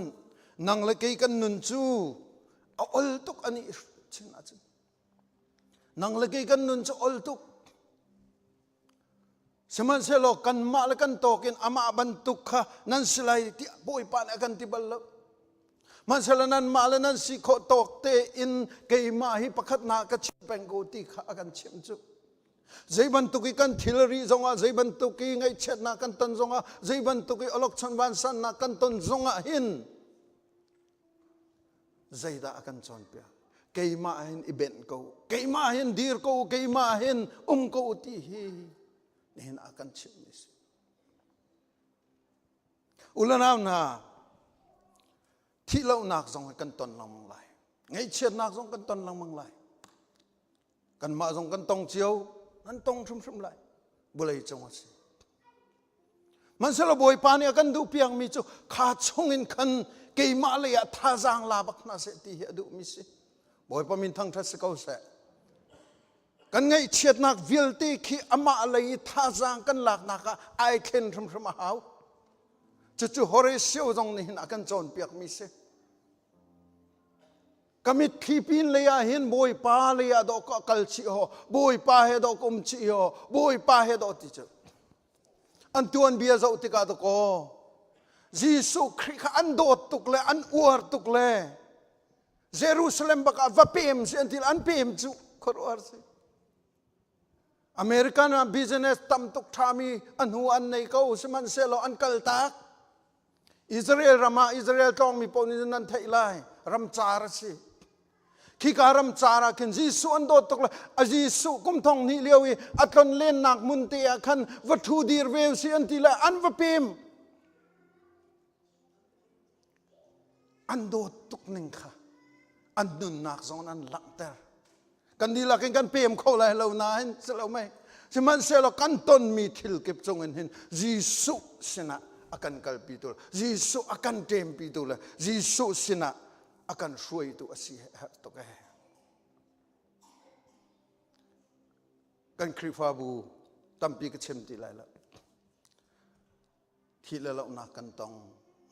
nang le kei kan nun cu a ol tuk ani chin ahcun nang le kei kan nun cu ol tuk Sihmanhsehlaw kanmah le kan tawk in amah bantuk kha nan si lai tiah Bawipa nih a kan ti bal lo. Hmanhsehlaw nanmah le nan si khawh tawk tein keimah hi pakhatnak ka chim peng ko ti kha a kan chimh cu. Zei bantuk i kan thilri zongah, zei bantuk i ngaihchiatnak kan ton zongah, zei bantuk i awlokchon vansannak kan ton zongah hin zeidah a kan cawnpiak? Keimah hin i benh ko, keimah hin dir ko, keimah hin um ko ti hi nihin a kan chimhmi si. Ulanau hna, thihlohnak zong hi kan ton lengmang lai. Ngaihchiatnak zong kan ton lengmang lai. Kanmah zong kan tong cio, nan tong hrimhrim lai. Vawlei cung a si. Hmanhsehlaw Bawipa nih a kan duh piakmi cu kha chungin khan keimah lei ah thazaang la bak hna seh ti hi a duhmi si. Bawipa min thangṭhat si ko seh. Kan ngaihchiatnak vialte khi amah lei i thazaang kan laknak ah ai thlen hrimhrim a hau. Cucu Horatio zong nih hin a kan cawnpiakmi si. Ka mitthli pin lei ah hin Bawipa lei ah dawh ka kal chih ho, Bawipa he dawh ka um chih ho, Bawipa he dawh ti cu. An tuanbia zoh tikah dakaw Jesuh Khrih kha an dawt tuk le an uar tuk le Jerusalem bak ah va pem si an ti an pem cu khuaruahhar si. American ah business tam tuk ṭhami a hnu an nei ko sihmanhsehlaw an kal tak. Israel ram ah Israel tlawngmi paoh nih nan theih lai ramcar a si. Khika ramcar ah khin Jesuh an dawt tuk le a Jesuh kum thong hnih lio i a tlon lennak hmun te ah khan va ṭhu dir ve si an ti le an va pem. An dawt tuk ning kha an nunnak zong an langhter. Kan dihlak in kan pem kho lai lo nain si lo mei. Sihmanhsehlaw kan tonmi thil kip cungin hin Jesuh sinah a kan kalpitu Jesuh a kan ṭempitu le Jesuh sinah a kan hruaitu a si herh tuk ee. Kan Khrihfabu tampi ka chim ti lai lo. Thih le lohnak kan tong,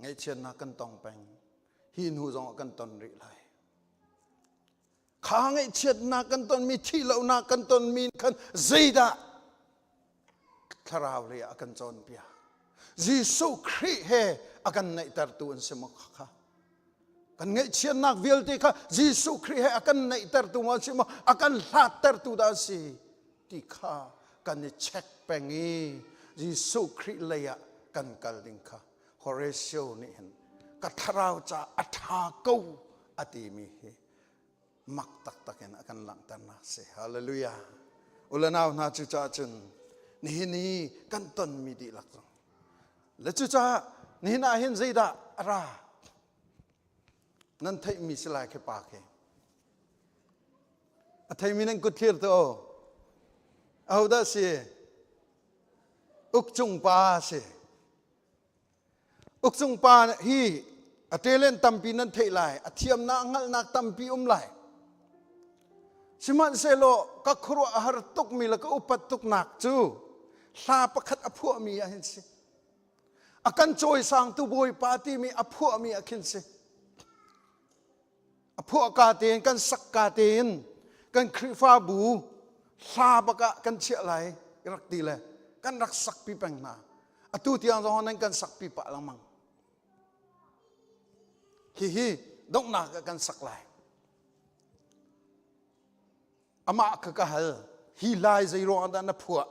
ngaihchiatnak kan tong peng. Hi hnu zong ah kan ton rih lai. Kha ngaihchiatnak kan tonmi, thihlohnak kan tonmi khan zeidah thlarau lei ah a kan cawnpiak. Jesuh Khrih he a kan naihtertu an si maw kha? Kan ngaihchiatnak vialte kha Jesuh Khrih he a kan naihtertu maw si maw a kan hlattertu dah a si ti kha kan i check peng i Jesuh Khrih lei ah kan kal ding kha Horatio nih hin ka thlarau ca a ṭha ko a timi hi mak taktak in a kan langhternak si. Hallelujah. Ulanau hna cucaah cun nihin i kan tonmi dihlak zong le cucaah nihin ah hin zeidah a ra nan theihmi si lai khi pa khi a theimi nan kut thlir tu ahodah si ukcung pa si Ukcung pa hi a talent tampi nan theih lai, a thiamnak hngalhnak tampi um lai. Sihmanhsehlaw ka khuaruah a har tukmi le ka upat tuknak cu hla pakhat a phuahmi ah hin si. A kan cawisangtu Bawipa timi a phuahmi ah khin si. A phuah ka tein kan sak ka tein kan Khrihfabu hla bak ah kan chiah lai rak ti le kan rak sakpi peng hna. Atu tiang zong nan kan sakpi pah lengmang. Hihi donghnak ah kan sak lai. Amah kha ka hal, hi lai zei ruang dah na phuah?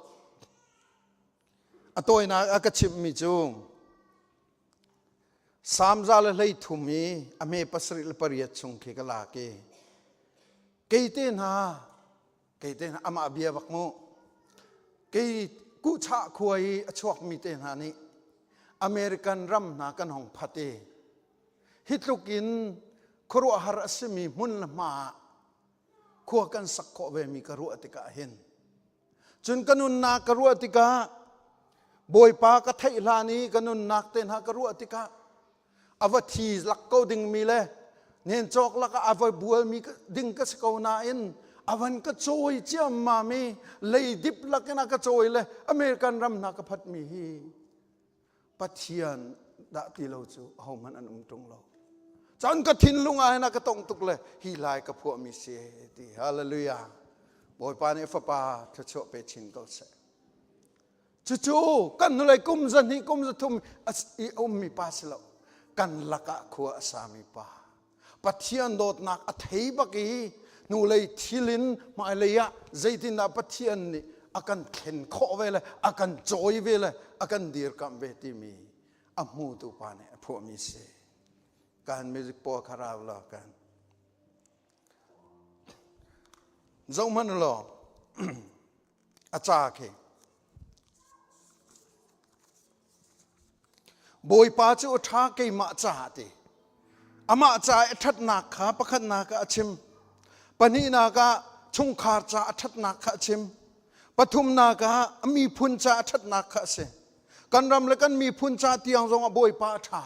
A tawinak a ka chimhmi cu Salm za le 33 i a hme 78 chung khi ka lak i kei te hna kei te hna amah bia bak mu kei kuhchah khua i a chuakmi te hna nih American ram hna kan hong phat i hi tluk in khuaruahhar a simi hmun le hma ah khua kan sak khawh vemi ka ruah tikah hin Cun ka nunnak ka ruah tikah Bawipa ka theih hlan i ka nunnak te hna ka ruah tikah a va thi lak ko dingmi le nen cawk lakah a va bualmi ding ka si ko nain a van ka cawi ciammam i leidip lakin a ka cawi le American ram hna ka phatmi hi Pathian dah ti lo cu ahohmanh an um ṭung lo. Cun ka thinlung ah hin a ka tongh tuk le hi lai ka phuahmi si ti hallelujah. Bawipa nih fapa thluachuah pe chin ko seh. Cucu kan hnulei kum zahnih kum zathum i ummi pa si lo. Kan lakah khua a sami pa. Pathian dawtnak a thei bak i hnulei thil in hmailei ah zeitindah Pathian nih A kan thlen khawh ve le a kan cawi ve le a kan dirkamh ve timi a hmutu pa nih a phuahmi si. Kan music pawl kha rau la kan. Zohhmanh law a ca khi Bawipa cu a ṭha keimah caah ti. Amah ca i a ṭhatnak kha pakhatnak ah a chim. Pahnihnak ah chungkhar ca a ṭhatnak kha a chim. Pathumnak ah a miphun ca a ṭhatnak kha a si. Kan ram le kan miphun ca tiang zong ah Bawipa a ṭha.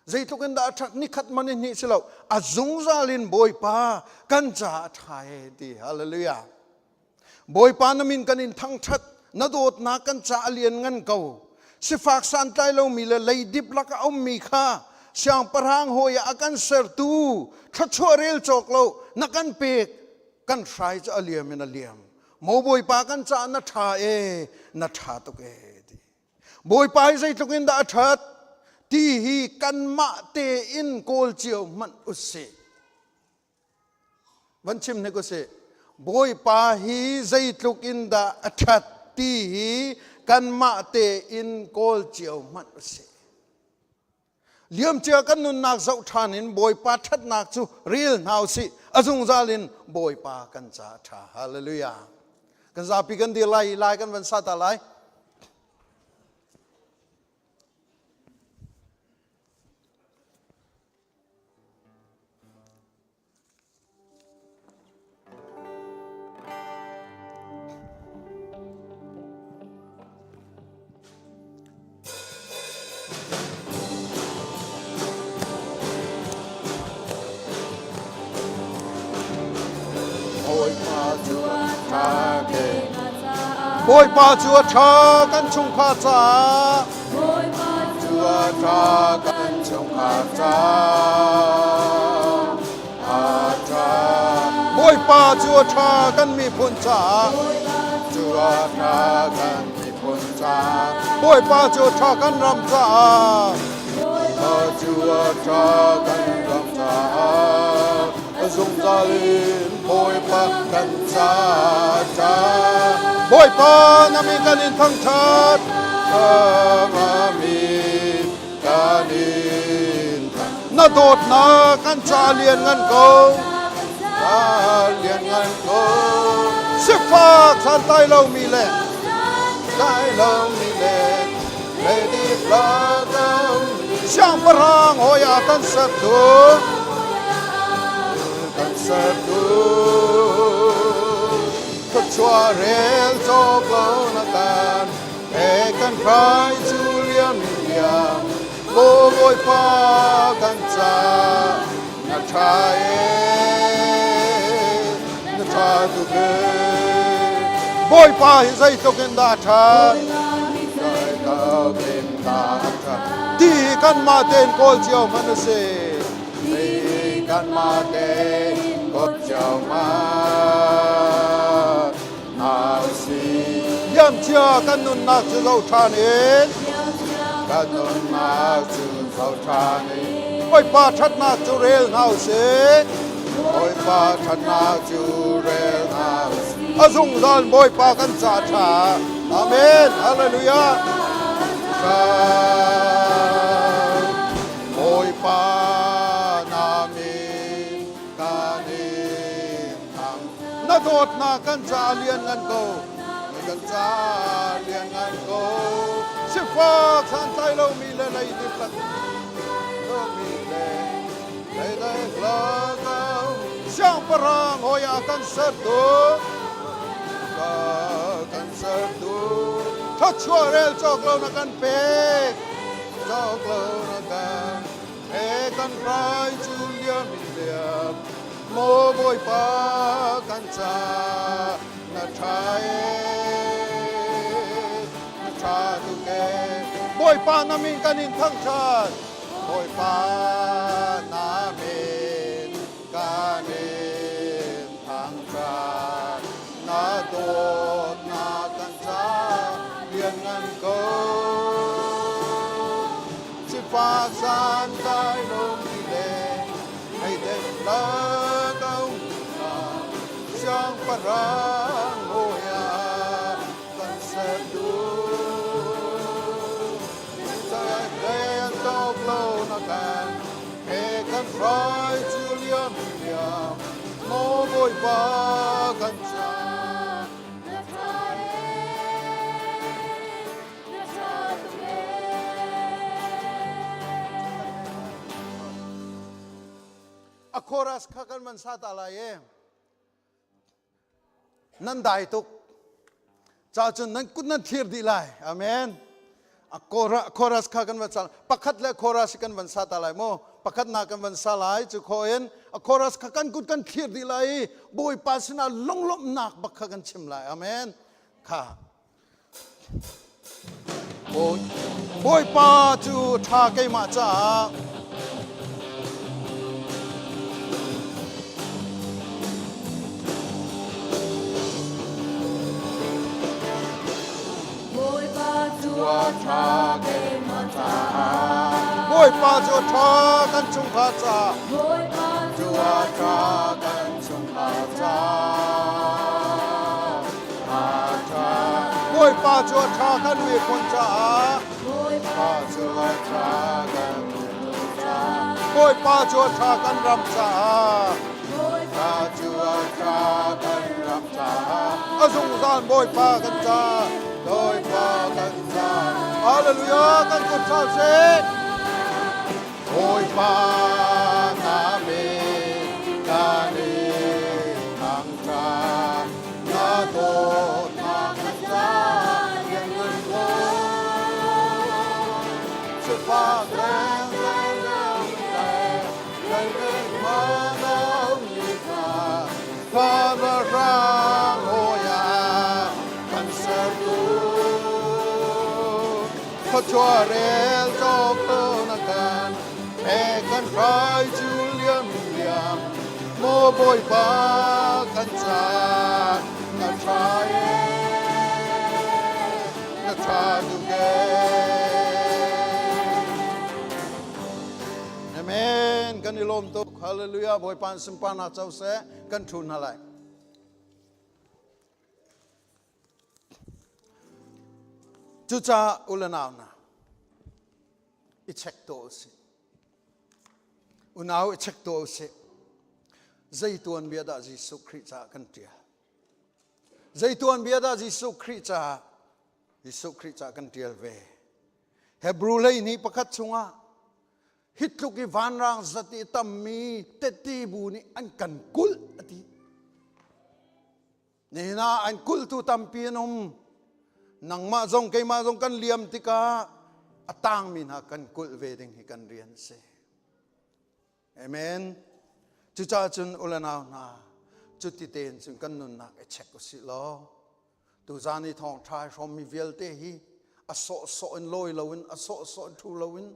Zeitluk in dah a ṭhat nikhat man in hnih si lo a zungzal in Bawipa kan caah a ṭha e ti. Hallelujah. Bawipa na min kan in thangṭhat, na dawtnak kan ca a lian ngan ko. Sifak santlai lomi le leidip lak a ummi kha siangpahrang hawi ah a kan sertu thluachuah rel cawk lo na kan pek kan hrai cu a liam in a liam. Maw Bawipa kan caah na ṭha e, na ṭha tuk e ti. Bawipa hi zeitluk in dah a ṭhat ti hi kanmah tein kawl cio hmanh usih. Van chim hnik usih. Bawipa hi zeitluk in dah a ṭhat ti hi kanmah tein kawl cio hmanh usih. Liamcia kan nunnak zoh ṭhan in Bawipa ṭhatnak cu rel hna usih. A zungzal in Bawipa kan ca a ṭha. Hallelujah. Kan zapi kan dir lai i lai kan van sa ta lai. Bawipa cu a ṭha kan chungkhar caah. Bawipa cu a ṭha kan chungkhar caah. A ṭha. Bawipa cu a ṭha kan miphun caah. Cu a ṭha kan miphun caah. Bawipa cu a ṭha kan ram caah. Bawipa cu a ṭha kan ram caah. Zungzal in Bawipa kan caah ṭha. Bawipa na min kan in thangṭhat. Na min kan in na dawtnak kan ca lian ngan ko. Ca lian ngan ko. Sifak santlai lomi le tlai lomi le leidip lakam siangpahrang hawi ah kan sertu kan sertu thluachuah rel cawk lo na kan he kan hrai cu liam in liam maw Bawipa kan ca na ṭha e na ṭha tuk e Bawipa hi zeitluk in dah a ṭhat zeitluk in dah a ṭhat ti hi kanmah tein kawl cio hmanh a si ti hi kanmah tein kawl cio hmanh a si liamcia kan nunnak cu zoh ṭhan in kan nunnak cu zoh ṭhan in Bawipa ṭhatnak cu rel hna usih Bawipa ṭhatnak cu rel hna usih a zungzal Bawipa kan ca ṭha Amen Hallelujah Bawipa na min kan in Na dawtnak kan ca lian ngan ko kan ca lian ngan ko sifak santlai lomi le leidip lak lomi le leidip lak siangpahrang hawi ah kan sertu kan sertu thluachuah rel cawk lo na kan pek cawk lo na kan he kan rai cu liam in liam Maw Bawipa kan ca na ṭha e na ṭha tuk e Bawipa na min kan in thangṭhat Bawipa na min kan in thangṭhat na dawtnak kan ca lianngan ko sifak santlai lomi le Meideng la ko siangpahrang hawi ah. Bawipa kan ca. Na ṭha ee, na ṭha tuk ee. A chorus kha kan van sa ta lai e. Nan dai tuk. Ca cun nan kut nan thlir dih lai. Amen. A chorus kha kan van sa pakhat le chorus kan van sa ta lai mu. Pakhat na kan van sa lai cu kho in a chorus kha kan kut kan thlir dih lai i Bawipa sinah lunglawmhnak bak kha kan chim lai. Amen. Kha Bawipa cu ṭha keimah caah. Bawipa cu a ṭha keimah caah. Bawipa cu a ṭha kan chungkhar caah. Bawipa cu a ṭha kan chungkhar caah. Bawipa cu a ṭha kan miphun caah. Bawipa cu a ṭha kan miphun caah. Bawipa cu a ṭha kan ram caah. Bawipa cu a ṭha kan ram caah. A zungzal Bawipa kan ca. Bawipa kan ca. Hallelujah kan kut ṭha sih. Bawipa na min kan i thangṭhat na dawtnak na ca lianngan ko. Sifak Khuachuah rel cawk na kan he kan hrai cu liam liam maw Bawipa kan ca na ṭha e na ṭha tuk e. Amen. Kan i lawm tuk. Hallelujah. Bawipa sunparnak co seh. Kan ṭhu hna lai. Cucaah u le nau hna, i check tuah u sih. Unau i check tuah u sih. Zei tuanbia dah Jesuh Khrih caah kan ṭial? Zei tuanbia dah Jesuh Khrih caah Jesuh Khrih caah kan ṭial ve? Hebrew 12 pakhat chungah hi tluk i vanrang zat i tammi tette bu nih an kan kulh a ti. Nihin ah an kulhtu tampi an um. Nangmah zong keimah zong kan liam tikah a tangmi hna kan kulh ve ding hi kan rian a si. Amen. Cucaah cun u le nau hna, cuti tein cun kan nunnak i check usih law, tuzan i thawngṭha i hrawmmi vialte hi a sawhsawh in lawi loin a sawhsawh in ṭhu loin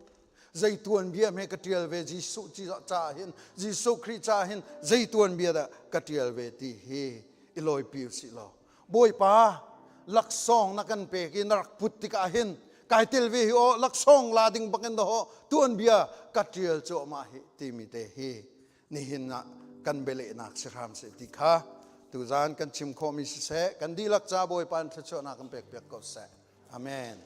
zei tuanbia hme ka ṭial ve Jesuh caah hin Jesuh Khrih caah hin zei tuanbia dah ka ṭial ve ti hi i lawipi usih law Bawipa laksawng na kan pek i na rak put tikah hin kai tel ve hi aw laksawng la ding bakin dah tuanbia ka ṭial cuahmah hi timi te hi nihin ah kan bialehnak si hram seh ti kha tuzan kan chim khawhmi siseh kan dihlak ca Bawipa in thluachuahnak kan pek piak ko seh. Amen.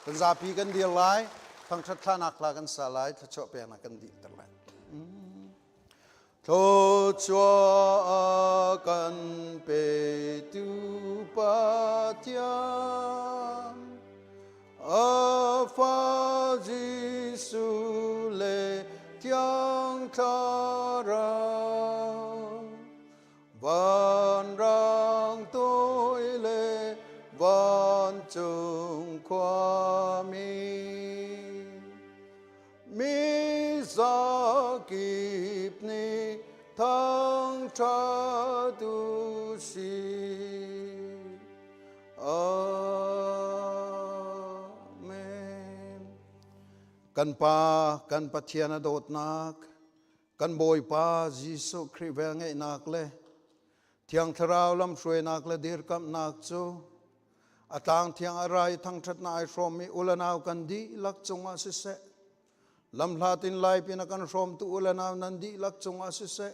Kan zapi kan dir lai, thangṭhat thlanak hla kan sa lai, thluachuah peknak kan dihter lai. Thluachuah kan petu Pathian, a fa Jesuh le Thiang Thlarau, Vanrang toi le vancung khuami mi zakip nih thangṭhat u sih. Amen. Kan Pa, kan Pathian a dawtnak, Kan Bawipa Jesuh Khrih velngeihnak le Thiang Thlarau lamhruainak le dirkamhnak cu a tlang thiang a ra i thangṭhatnak ai hrawmmi u le nau kan dihlak cungah siseh, lamhlat in laipin a kan hrawmtu u le nau nan dihlak cungah siseh,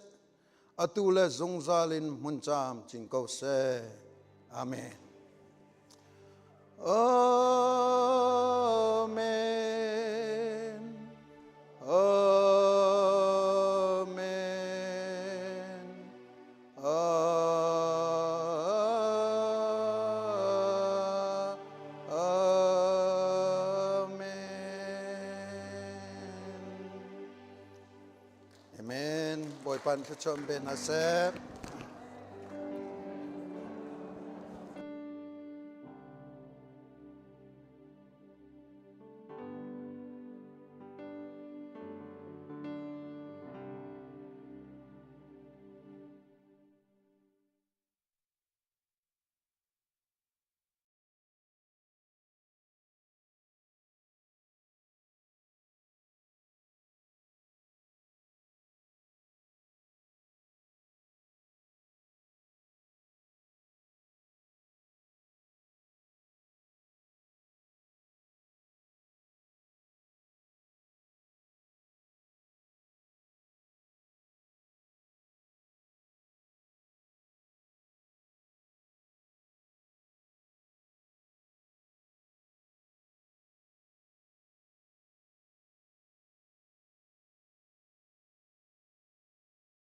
atu le zungzal in hmun camcin ko seh. Amen. Amen. Amen. Amen. Bawipa in thluachuah in pe hna seh.